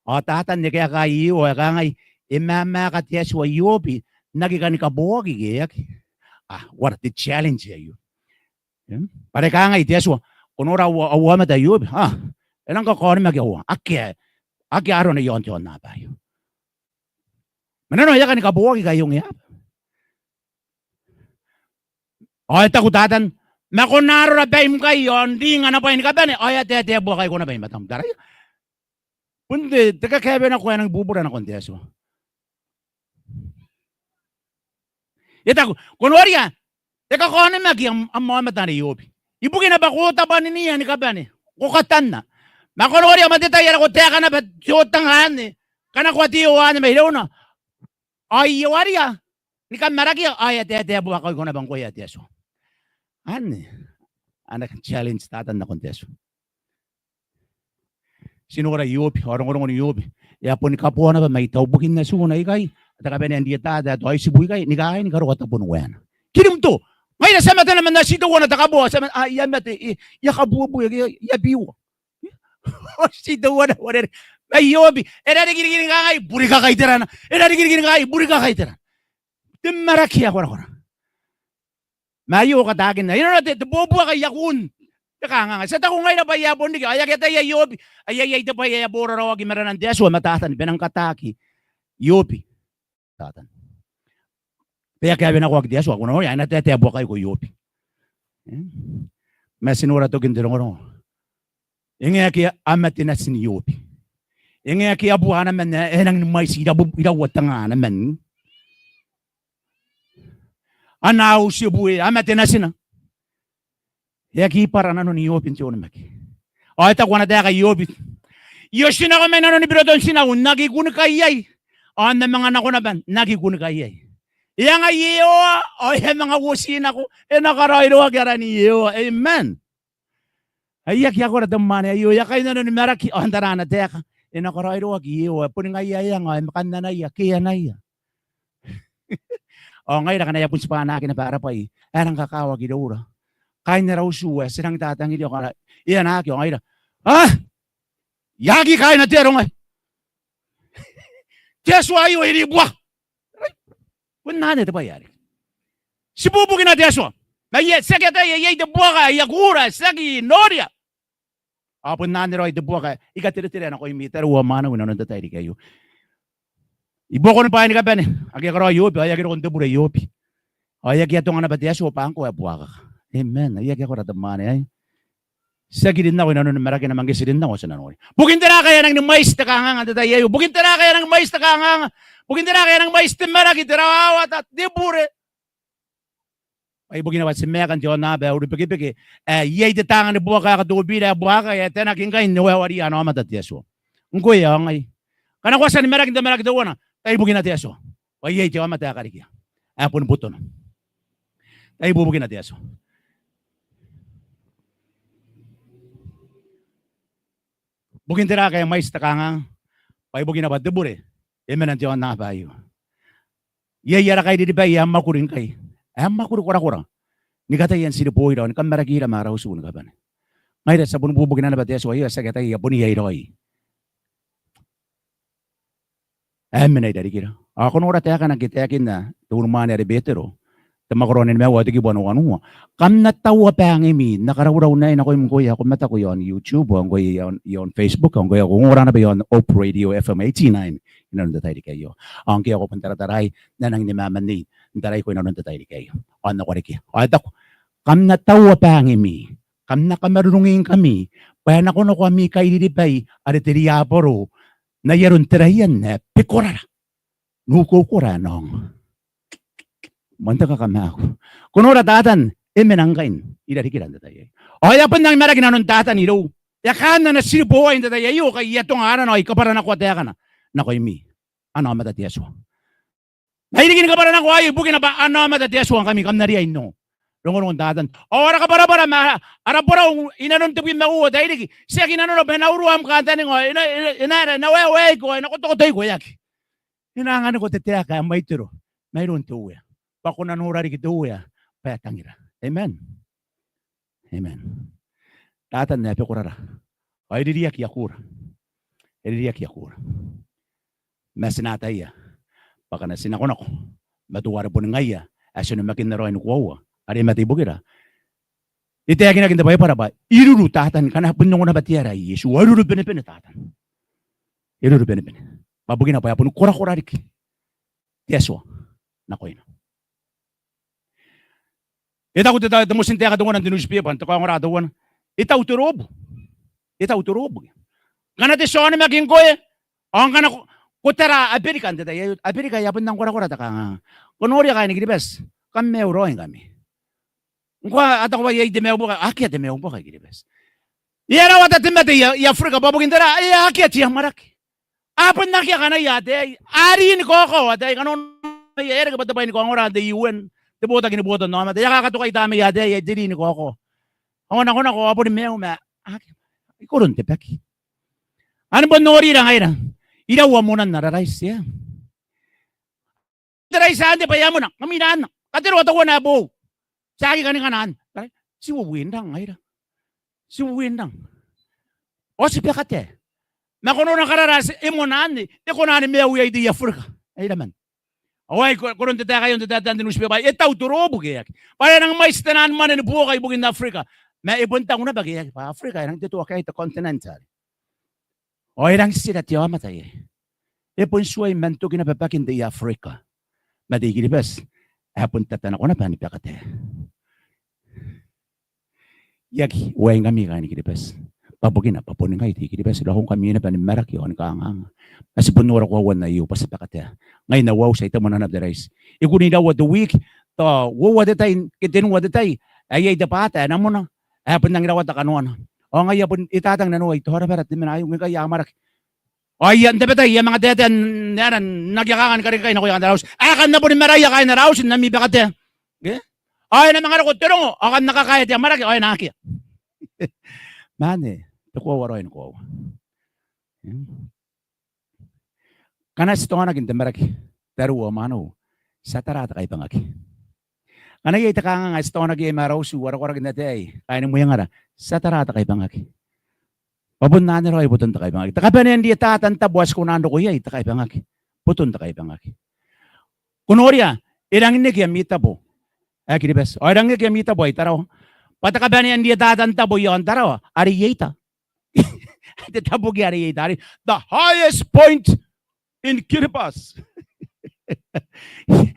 Ao Tatan e kaeka Iehova ao e kangai, e mamaaka te Atua Iobi n aki kani kaboaki ke e aki? A, what a challenge aio. Bwa are kangai te Atua, ko nora au, au aomata Iobi, a, e nang kakaonimaki aua, akea, akea arona i aon te aonnaba aio. Ma nanona e a kani kaboaki ngkai e ongeaba. Ao e taku Tatan, ma ko na arora baim ngkai ao n ring ana bwai ni kabane, ao e a taetae buakaiko naba i matam. Taraia. Bon te, te kakaewenako ae nangi bubura nakon te Atua. E taku, ko noria, e kakaonimaki am, am aomata are Iobi. Ibukina bwa ko tabwaninia ni kabane, ko katanna. Ma ko noria, man te tai are ko taeka naba te otanga anne, kanakoa te iowa anne mairouna, ao I ewaria ni kamarakia, ao e a taetae buakaiko naba ngkoe ae te Atua. Anne ana challenge Tatan nakon te Atua. Ti nora Iobi, ao rongorongon Iobi. E a boni kaboa naba mai taubukin atuna ikai, te kabanea n rietata ae tao itibu ikai, ni kaai ni karokoa tabon waena. Kirimto, ngaira ti a mate naba n ati teuana te kaboa, ti a mate, a, I a mate, I, I a kabuebue, I a, I a biua. Ao ti teuana uarereke. Ma Iobi, e rarikiriki ni kangai, burikaka iterana. E rarikiriki ni kangai, burikaka iterana. Te maraki ae korakora. Ma aio kataakinna. I nanona te, te buabuaka i akun te kanganga. Ti a taku ngaira bwa e a bon riki, ao e aki ataia Iobi. Ai, ai, ai te bwai ae e a boraraoaki i maranan te Atua ma Tatan bwa e nang kataaki Iobi. Tatan. Bwa e a kaewenakoaki te Atua, ko noria, e na taetae buakaiko Iobi. E? Ma ti nora tokin te rongorongo. E ngae ake a mate natin Iobi. E ngae ake a bua ana man ae e nangi ni mwaiti irabu, iraua tenga ana man. Ana auti e bue, a mate natina. E aki bwara nanon Iobi n te onimaki. Ao e taku ana taeka Iobi, I otinako mai nanoni biroton tinau n aki kunnikai iai, ao N na manga nako naba n aki kunnikai iai. E anga Iehova, ao e a manga uoti nako, e na karaoiroaki aran Iehova. Amen. Ai aki akorakora te mwaane aio, e a kainnano ni maraki, ao n tara ana taeka, e na karaoiroaki Iehova, boni ngaia ae anga, ao e kan anaia, ke e anaia. Ao ngaira ngkana e a bon tibwa anaaki naba ara bwai ae e rang kakawaki iroura. Kaain ara utu ae ti rang tatangiria, ao ngkana e anaaki ao ngaira, a, I aki kaaina te aro ngae. Te Atua aio e ribuaka. Bon anne te bwai are ti bubukina te Atua. Ma iai, ti aki ataia iai te buaka ae I a kura, ti aki noria. Ao bon anne raoi te buaka ae I katereterea nakoimi tariu ao mwaneu inanon te tairiki aio. I buakoni bwaai ni kabane ake a karaoa Iobi, ao e aki roko n te bure Iobi. Ao e aki atonga naba te Atua bwa ngkoa ae buakaka. Amen. Ai aki akorakora te mwaane aei. Ti aki rin nako inanoni marakina, ma ngke ti rin nako ti na noria. Bukin tera ngkai e a nangi ni mwaiti te kanganga n te tai aio? Bukin tera ngkai e a nangi mwaiti te kanganga? Bukin tera ngkai e a nangi mwaiti te maraki, te rawawata, te bure? Bwa ibukina bwa ti maeka n te aonnaba ae urubekebeke, ae iai te taanga ni buaka ae katobira ae buakaka, ae e taenaki ngkai n waewaria ana aomata te Atua. Ngkoe ao ngai. Ngkana ko a tia ni maraki n te maraki teuana, tai bukina te Atua. Bwa iai te aomata ae karikia ae boni botona. Tai bubukina te Atua. Bukin tera ngkai e mwaiti te kanganga? Bwa ibukina bwa te bure e mena n te aonnaba aio. Iai ara kairiribai ae mwakuri ngkai, ae mwakuri korakora ni kataia n tiriboira ao ni kammarakira ma ara utu ni kabane. Ngaira ti a boni bubukina naba te Atua aio, ae ti aki ataia bon iai raoi ae mena i rarikira. Ao ko nora taekana ngke e taekinna te unimwaane are Betero, te mwakoro ae nimaua ao te kibu ae wanua. Kam na taua bangimi, N na karaurau n aei nakoim ngkoe ae ko mataku i aon YouTube, ao ngkoe i aon, i aon Facebook, ao ngkoe ae ko ongora naba i aon Hope Radio F M eighty-nine inanon te tairiki aio. Ao ngkoe ae ko bon taratara, N na nangi ni mamanei n taraiko inanon te tairiki aio. Ao N na karekea. Ao e taku, kam na taua bangimi, kam na kamarurungingkami, bwa e nakonako ami kairiribai are te riaboro n ai aron te raian ae bekorara n ukoukora ae na ongo. Moan te kakamaaku. Ko nora Tatan e mena ngkai i rarikira n te tai aei. Ao e a bon nangi maraki nanon Tatan irou. E a kaan ana tiriboai n te tai aio, kai e a tonga arana ao I kabwaranakoa taekana nakoimi. Ana aomata te Atua. Ma I riki ni kabwaranakoa aio ibukina bwa ana aomata te Atua ngkami, kam na riai n ongo. Rongorongon Tatan. Ao ara kabwarabwara ma ara borau inanon tebwi ma uoua tairiki, tiaki nanora bwa e na urua am kantaninga ao e na, e na, e na waewaeiko ao e na kotokotoiko, e aki. E na anganiko te taeka ae mwaitoro mairoun te Uea, bwa ko na nora riki te Uea bwa e tangira. Amen. Amen. Tatan ae bekorara. Ao e ririaki akura. E ririaki akura. Ma ti na ataia bwa ngkana ti nakonako ma teuare boni ngaia ae ti onimakinna raoi ni koaua, are e mate ibukira, e taekinaki n te Baibara bwa e ruru Tatan, ngkana bon ongo naba te ara ae Iesu, ao e ruru benebene Tatan. E ruru benebene. Bwa bukina bwa e a boni korakora riki te Atua nakoina. E taku te, te motin taeka teuana n te newspaper, n te kaongora teuana. E tau te roobu. E tau te roobu. Ngkana te tia onimaki ngkoe, ao ngkana ko, ko tara Aberika n te tai aio, Aberika e a bon nang korakora te kanganga. Ko noria kaaini Kiribati, kam maiu raoi ngkami. Ngkoa a taku bwa iai te maiu buaka, akea te maiu buaka i Kiribati. E a rawata te mate i, i Aberika bwa bukin tera, e a akea te amwarake. A bon akea kanaia ataei, a ri ni kaokao ataei, kanoana e reke bwa te bwai ni kaongora n te U N, te botaki ni botannaomata, e a kakatokai tamneia ataei, te ri ni kaokao. Ao a nakonako ao a boni maiu ma akea, i koron te baki. Ao ni bon norira ngaira, iraua monan ara raiti, e a te raiti anne bwa e a mona, ngkami nanona. Kateroa teuana ae boou. Tiaki kani kanaan. Ti uouin rang ngaira. Ti uouin rang. Ao ti bakatae. Ma ko nora karara ae e mona anne, e kona ni maiu iai te Aberika. Ai raman. Ao ai ko, koron te taeka aio n te taetae n te newspaper, e tau te roobu ke e aki. Bwa e a nang mwaiti te naan mwane ni buoka ibukin Aberika. Ma e bon tau naba ke e aki. Bwa Aberika e nang tetoaki iai te continent are. Ao e rangi titira te aomata iai. E bon tuai man toki naba bakin te Aberika. Ma te I-Kiribati ae bon tatanako naba ni bakatae. I aki uaingkami kaaini Kiribati. Bwa bukina bwa boni ngai te I-Kiribati, raongkami naba ni maraki ao ni kanganga. Ma ti bon nora koauan aio bwa ti bakatae. Ngai n au auti ai te mwananga naba te raiti. I kunea iraua te wiki, tao uoua te tai ke tenua te tai ae iai te bwaata ae na mona, ae bon nangi rawata kanoana. Ao ngaia bon e tatang nanoai, tao rabara te mena aio, ngkai a amwarake. Ao ia n tabetai I a manga taetae n aera n aki kanga ni karekekai nakoia kaain ara auti. Ae kam na boni maraia kaain ara auti n ami bakatae. Ke? Ao e na manga roko te rongo ao kam na kakaea te amwarake ao e na akea. Ma anne te koaua raoi ni koaua. Ngkana ti taonaki n te maraki, tariu ao mwaneu, ti a tara te kaibangaki. Ngkana iai te kanganga ae ti taonaki iai ma ara utu, ara koraki n ataei, kaaini mwengara, ti a tara te kaibangaki. Bwa bon anne raoi boton te kaibangaki. Te kabanea n rietata n tabo ae ti kona n roko iai, te kaibangaki. Boton te kaibangaki. Ko noria, e rangi n eke ami tabo ae Kiribati. Ao e rangi n eke ami tabo ae i Tarawa. Bwa te kabanea n rietata n tabo i aon Tarawa are i eta. Te tabo ke are i eta are the highest point in Kiribati.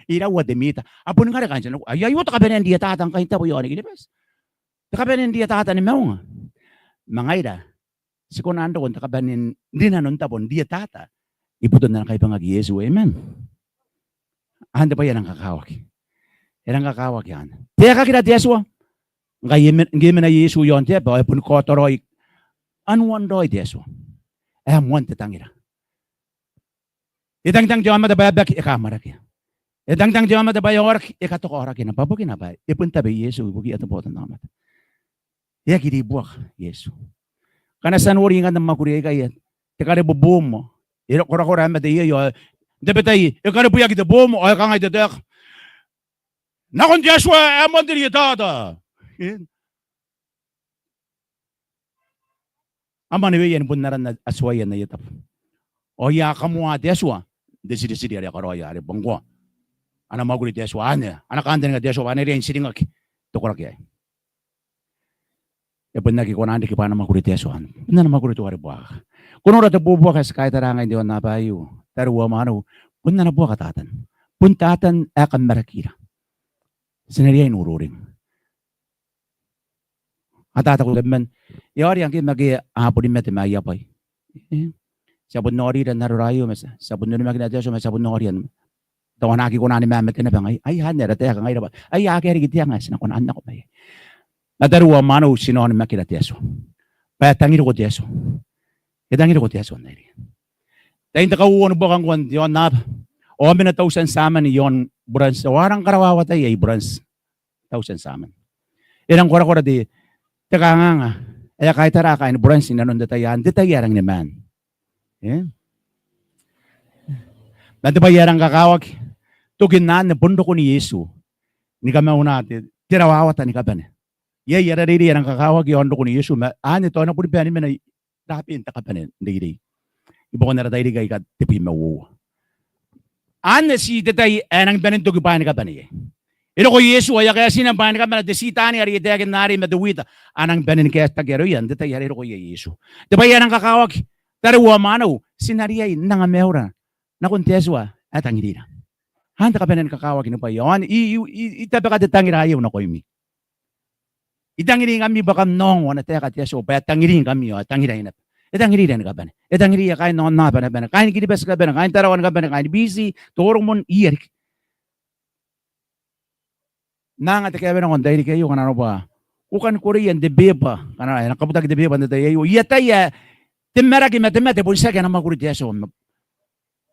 Iraua te mita. A boni kare kaain te nako. Ai aio te kabanea n rietata ngkai n tabo i aoni Kiribati. Te kabanea n rietata ni maunga. Ma ngaira ti kona n roko n te kabanea n rinanon tabo n rietata ibukin ana kaibangaki Iesu. Amen. Anne te bwai ae rang kakawaki. E rang kakawaki anne. Taekakira te Atua. Ngkai e mena, ngke e mena Iesu i aon te aba ao e boni kaota raoi anuan raoi te Atua ae moan te tangira. E tangitang te aomata bwa e baki, e kaamwarakea. E tangitang te aomata bwa e aoraki, e katoka aorakina. Bwa bukina bwa e bon tabe Iesu ibukiia te botannaomata. E aki ribuaka Iesu. Ngkana ti a nori ngkanne mwakuri aikai, te karebwe boomo. E korakora ae mate iai ao n tabetai e karebweaki te boomo ao e kangai te taeka: Nakon te Atua ae moan te rietata. A mwaneweia ni bon aran Atuaia n aia tabo. Ao ia kamoa te Atua n te tiritiri are a karaoia are bwa ngkoa ana mwakuri te Atua, anne ana kantaninga te Atua bwa e na riai n tiringaki te koraki aei. E bon aki kona n riki bwa ana mwakuri te Atua, bon ana mwakuri teuare buakaka. Ko nora te buobuoki ae ti kaitara ngkai n te aonnaba aio, tariu ao mwaneu, bon ana buaka Tatan. Bon Tatan ae kam marakira. Ti na riai n ururing. A taku tabeman, e aoria ngke ma ake a boni mate ma aia bwai. E, ti a bon aorira n arora aio, ma ti a, ti a bon onimakina te Atua, ma ti a bon aoria n, tao a na aki kona ni mamate naba ngaia. Ai anne ara taeka ngaira bwa aia akea riki te anga ae ti na kona n nako mai iai. Ma tariu ao mwaneu, ti na onimakina te Atua. Bwa e tangiriko te Atua. E tangiriko te Atua n aei. Tain te kauoua ni buaka ngkoa n te aonnaba. Ao mena tautia n tiamani i aon buranti, ao a rang karawawataia i buranti. Tautia n tiamani. E rang korakora te, te kanganga ae a kaitara kaain buranti inanon te tai anne, te tai ae rangi ni maan. E? Ma te bwai ae rang kakawaki, tokin anne bon rokon Iesu ni kamauna te, te rawawata ni kabane. Iai ara reirei ae rang kakawaki i aon rokon Iesu, ma anne tao e na boni bae ni mena i raben te kabane n reirei. I buakon ara tairiki aika tebwi ma uoua. Anne ti te tai ae nangi bane n toki bwaai ni kabane iai. E roko Iesu ao e a kaetina bwaai ni kabane, te titani are e taekinna arei ma te wita, a nangi bane ni kaetaki aroia n te tai are e roko iai Iesu. Te bwai ae rang kakawaki, tariu ao mwaneu, ti na riai n anga maiura nakon te Atua ae tangirira. Anne te kabanea ni kakawaki ni bwaai. Ao anne, I, I, I, I tabeka te tangira aio nakoimi. I tangiringkami bwa kam na ongo ana taeka te Atua bwa e tangiringkami ao e tangirai naba. E tangirira ni kabane. E tangiriia kaain aonnaba ni kabane, kaain Kiribati ni kabane, kaain Tarawa ni kabane, kaain Biti, Toromon, ia riki. N na anga te kaewenako n tairiki aio ngkana arona bwa ko kani koreia n te beba, ngkana e na kabutaki te beba n te tai aio, I ataia ae te maraki ma te mate bon tiaki ana mwakuri te Atua.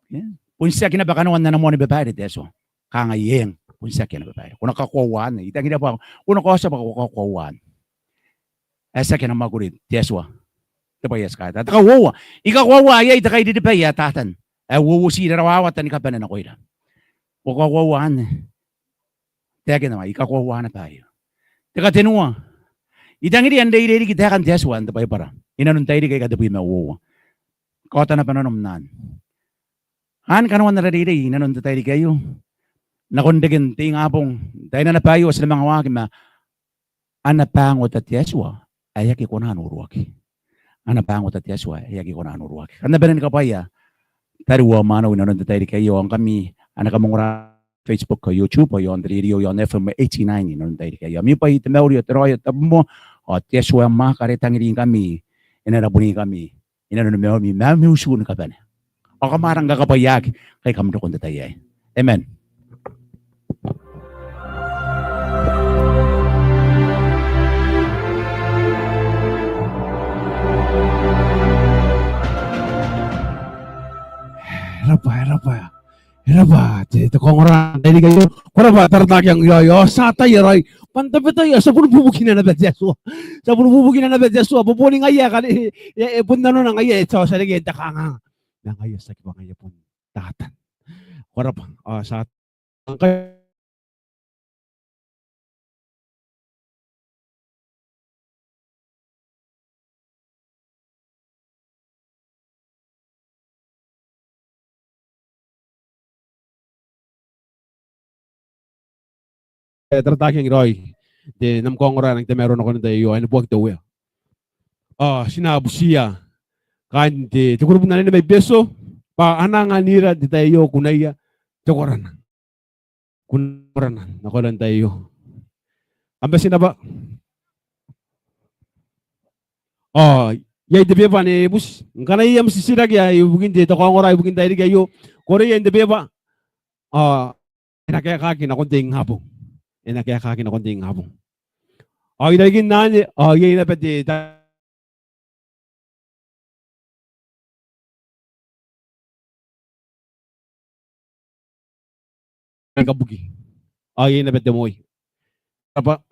E? Bon tiaki naba kanoan ana moan babaire te Atua. Kangai eng, bon tiaki ana babaire. Ko na kakoaua anne, I tangiria bwa ko na kaotia bwa ko kakoaua anne. Ae tiaki ana mwakuri te Atua. Te bwai ae ti kaitara. Te kauoua, I kakoaua ae iai te kairiribai ae Tatan ae uouoti rawawata ni kabane nakoira. Ko kakoaua anne? Taekina bwa I kakoaua naba aio. Te katenua, I tangiria n reirei riki taekan te Atua n te Baibara inanon tairiki aika tebwi ma uoua. Kaota naba nanom n anne. Anne kanoan ara reirei inanon te tairiki aio. Nakon reken te ingabong, n taina naba aio ti na manga waaki ma ana bangota te Atua ae aki kona n uruaki. Ana bangota te Atua ae aki kona n uruaki. Kam na bane ni kabwaia tariu ao mwaneu inanon te tairiki aio, ao ngkami ae kam ongora Facebook ao YouTube ao i aon te rerio i aon F M eighty-nine inanon te tairiki aio. Ami bwai, te mauri ao te raoi ao te tabomoa, ao te Atua ae mwaaka are e tangiringkami e na rabuningkami inanon maiumi ma ami utu ni kabane. Ao kam a rang kakabwaiaki ngkai kam roko n te tai aei. Amen. E rabwa, e rabwa. E rabwa te, te kaongora n tairiki aio. Ko rabwa Taratakiang Iraoi, ao ti a ataia raoi bwa n tabetai ao ti a boni bubukina naba te Atua. Ti a boni bubukina naba te Atua bwa boni ngaia ae kare, e, e bon nanona ngaia ae ti a tia n reke n te kanganga. Ma ngaia tiaki bwa ngaia bon Tatan. Ko rabwa, ao ti a ngkai e, Taratakiang Iraoi, te, n am kaongora ae nang tamaroa nakon te tai aio, ae Neboaki te Uea. Ao ti na butiia kaain te, te kurubu n anene mai Betio bwa a na anganira n te tai aio kunaia te korana. Kunaia te korana nakoira n te tai aio. Kam bati n rabwa. Ao iai te beba ane e buti. Ngkana iai am titiraki ae ibukin te, te kaongora ibukin te tairiki aio, koreia n te beba. Ao e na kaekaki nakon te ingabong. E na kaekaki nakon te ingabong. Ao i rarikin anne, ao iai naba te ta-, kabuki. Ao iai naba te moi. Rabwa.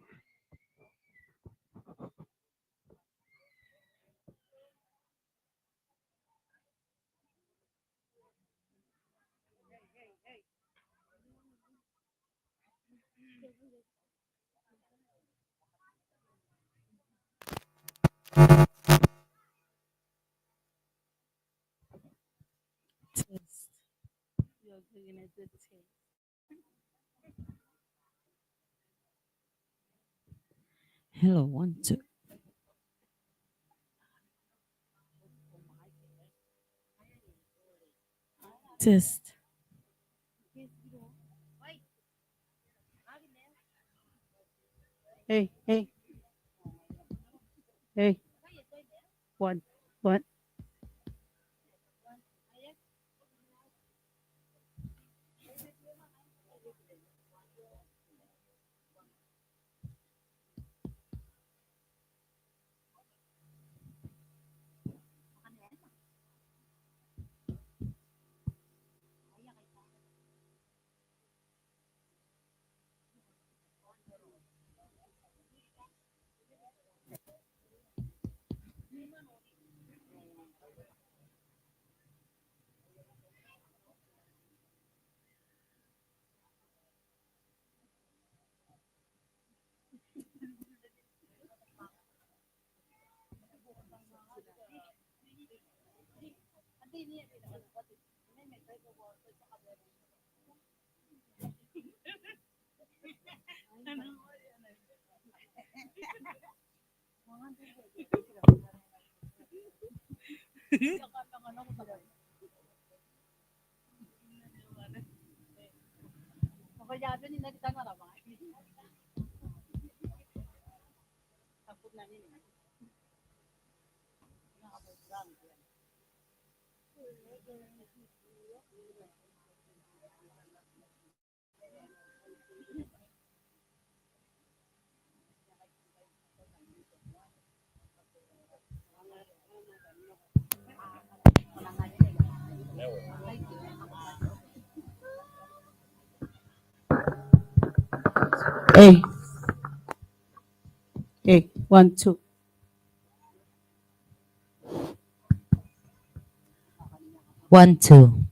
Test. You're doing a good test. Hello, one, two. Test. Hey, hey. Hey. One, one. Hey. Hey, one, two. One, two.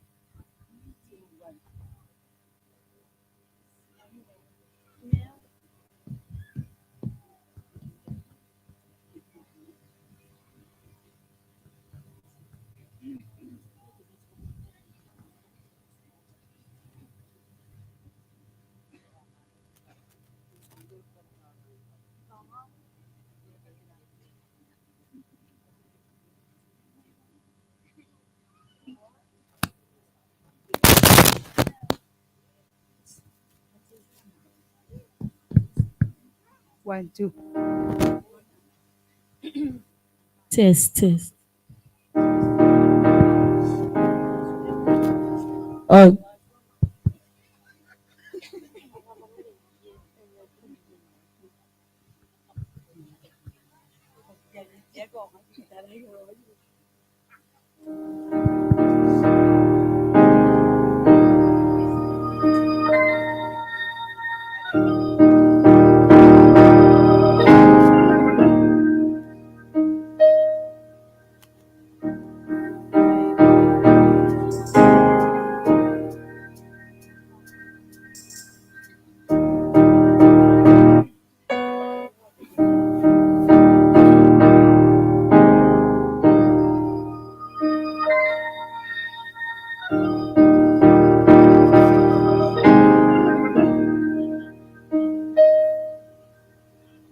One, two. Test, test. Oh.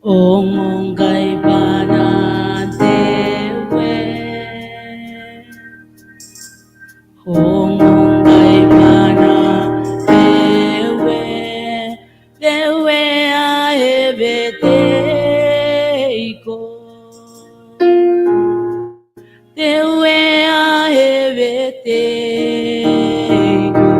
Ongo ngkai bwa N na te we. Ongo ngkai bwa N na te we. Te we ae Ebete iko. Te we ae Ebete iko.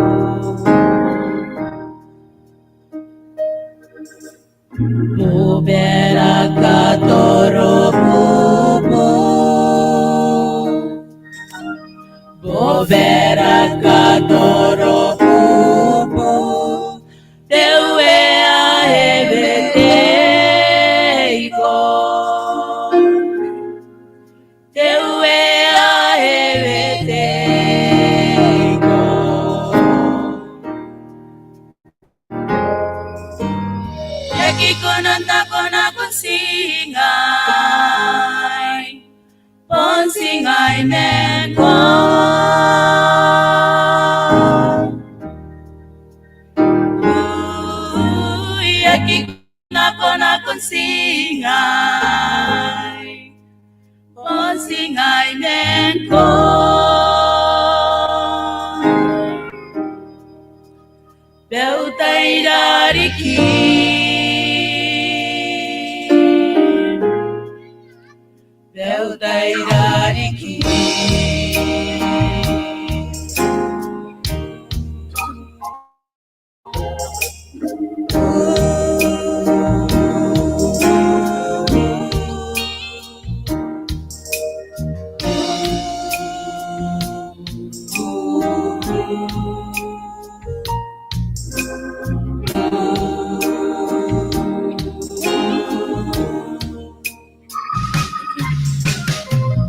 Bobara katoro bubu. Bobara katoro bubu. Te we ae Ebete iko. Te we ae Ebete iko. E aki kona n taku nakon ti ngai. Bon ti ngai man ko. Riki. Te utai rariki.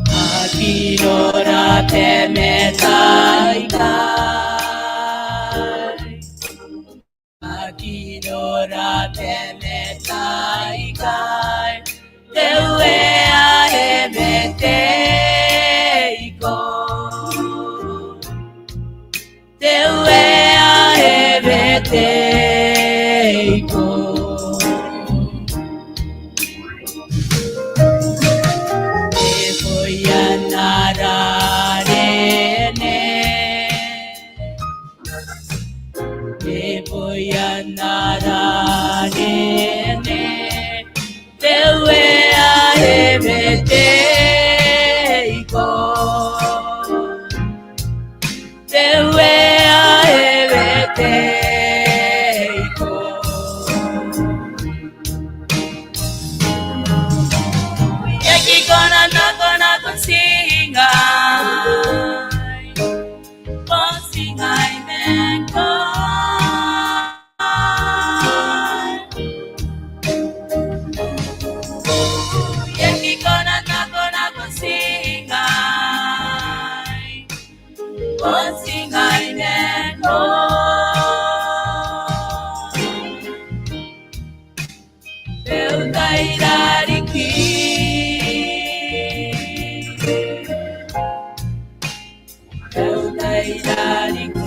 Aki nora te meta ikai. Aki nora te meta ikai. Te Uea e meteiko. Te Uea e meteiko. E boi ana rarene. E boi ana rarene. Te Uea e meteiko. Te Uea e meteiko. E aki kona n nako nakon ti ngai. Bon ti ngai man ngkoe. E aki kona n nako nakon ti ngai. Bon ti ngai man ngkoe. Te utai rariki. Te utai rariki.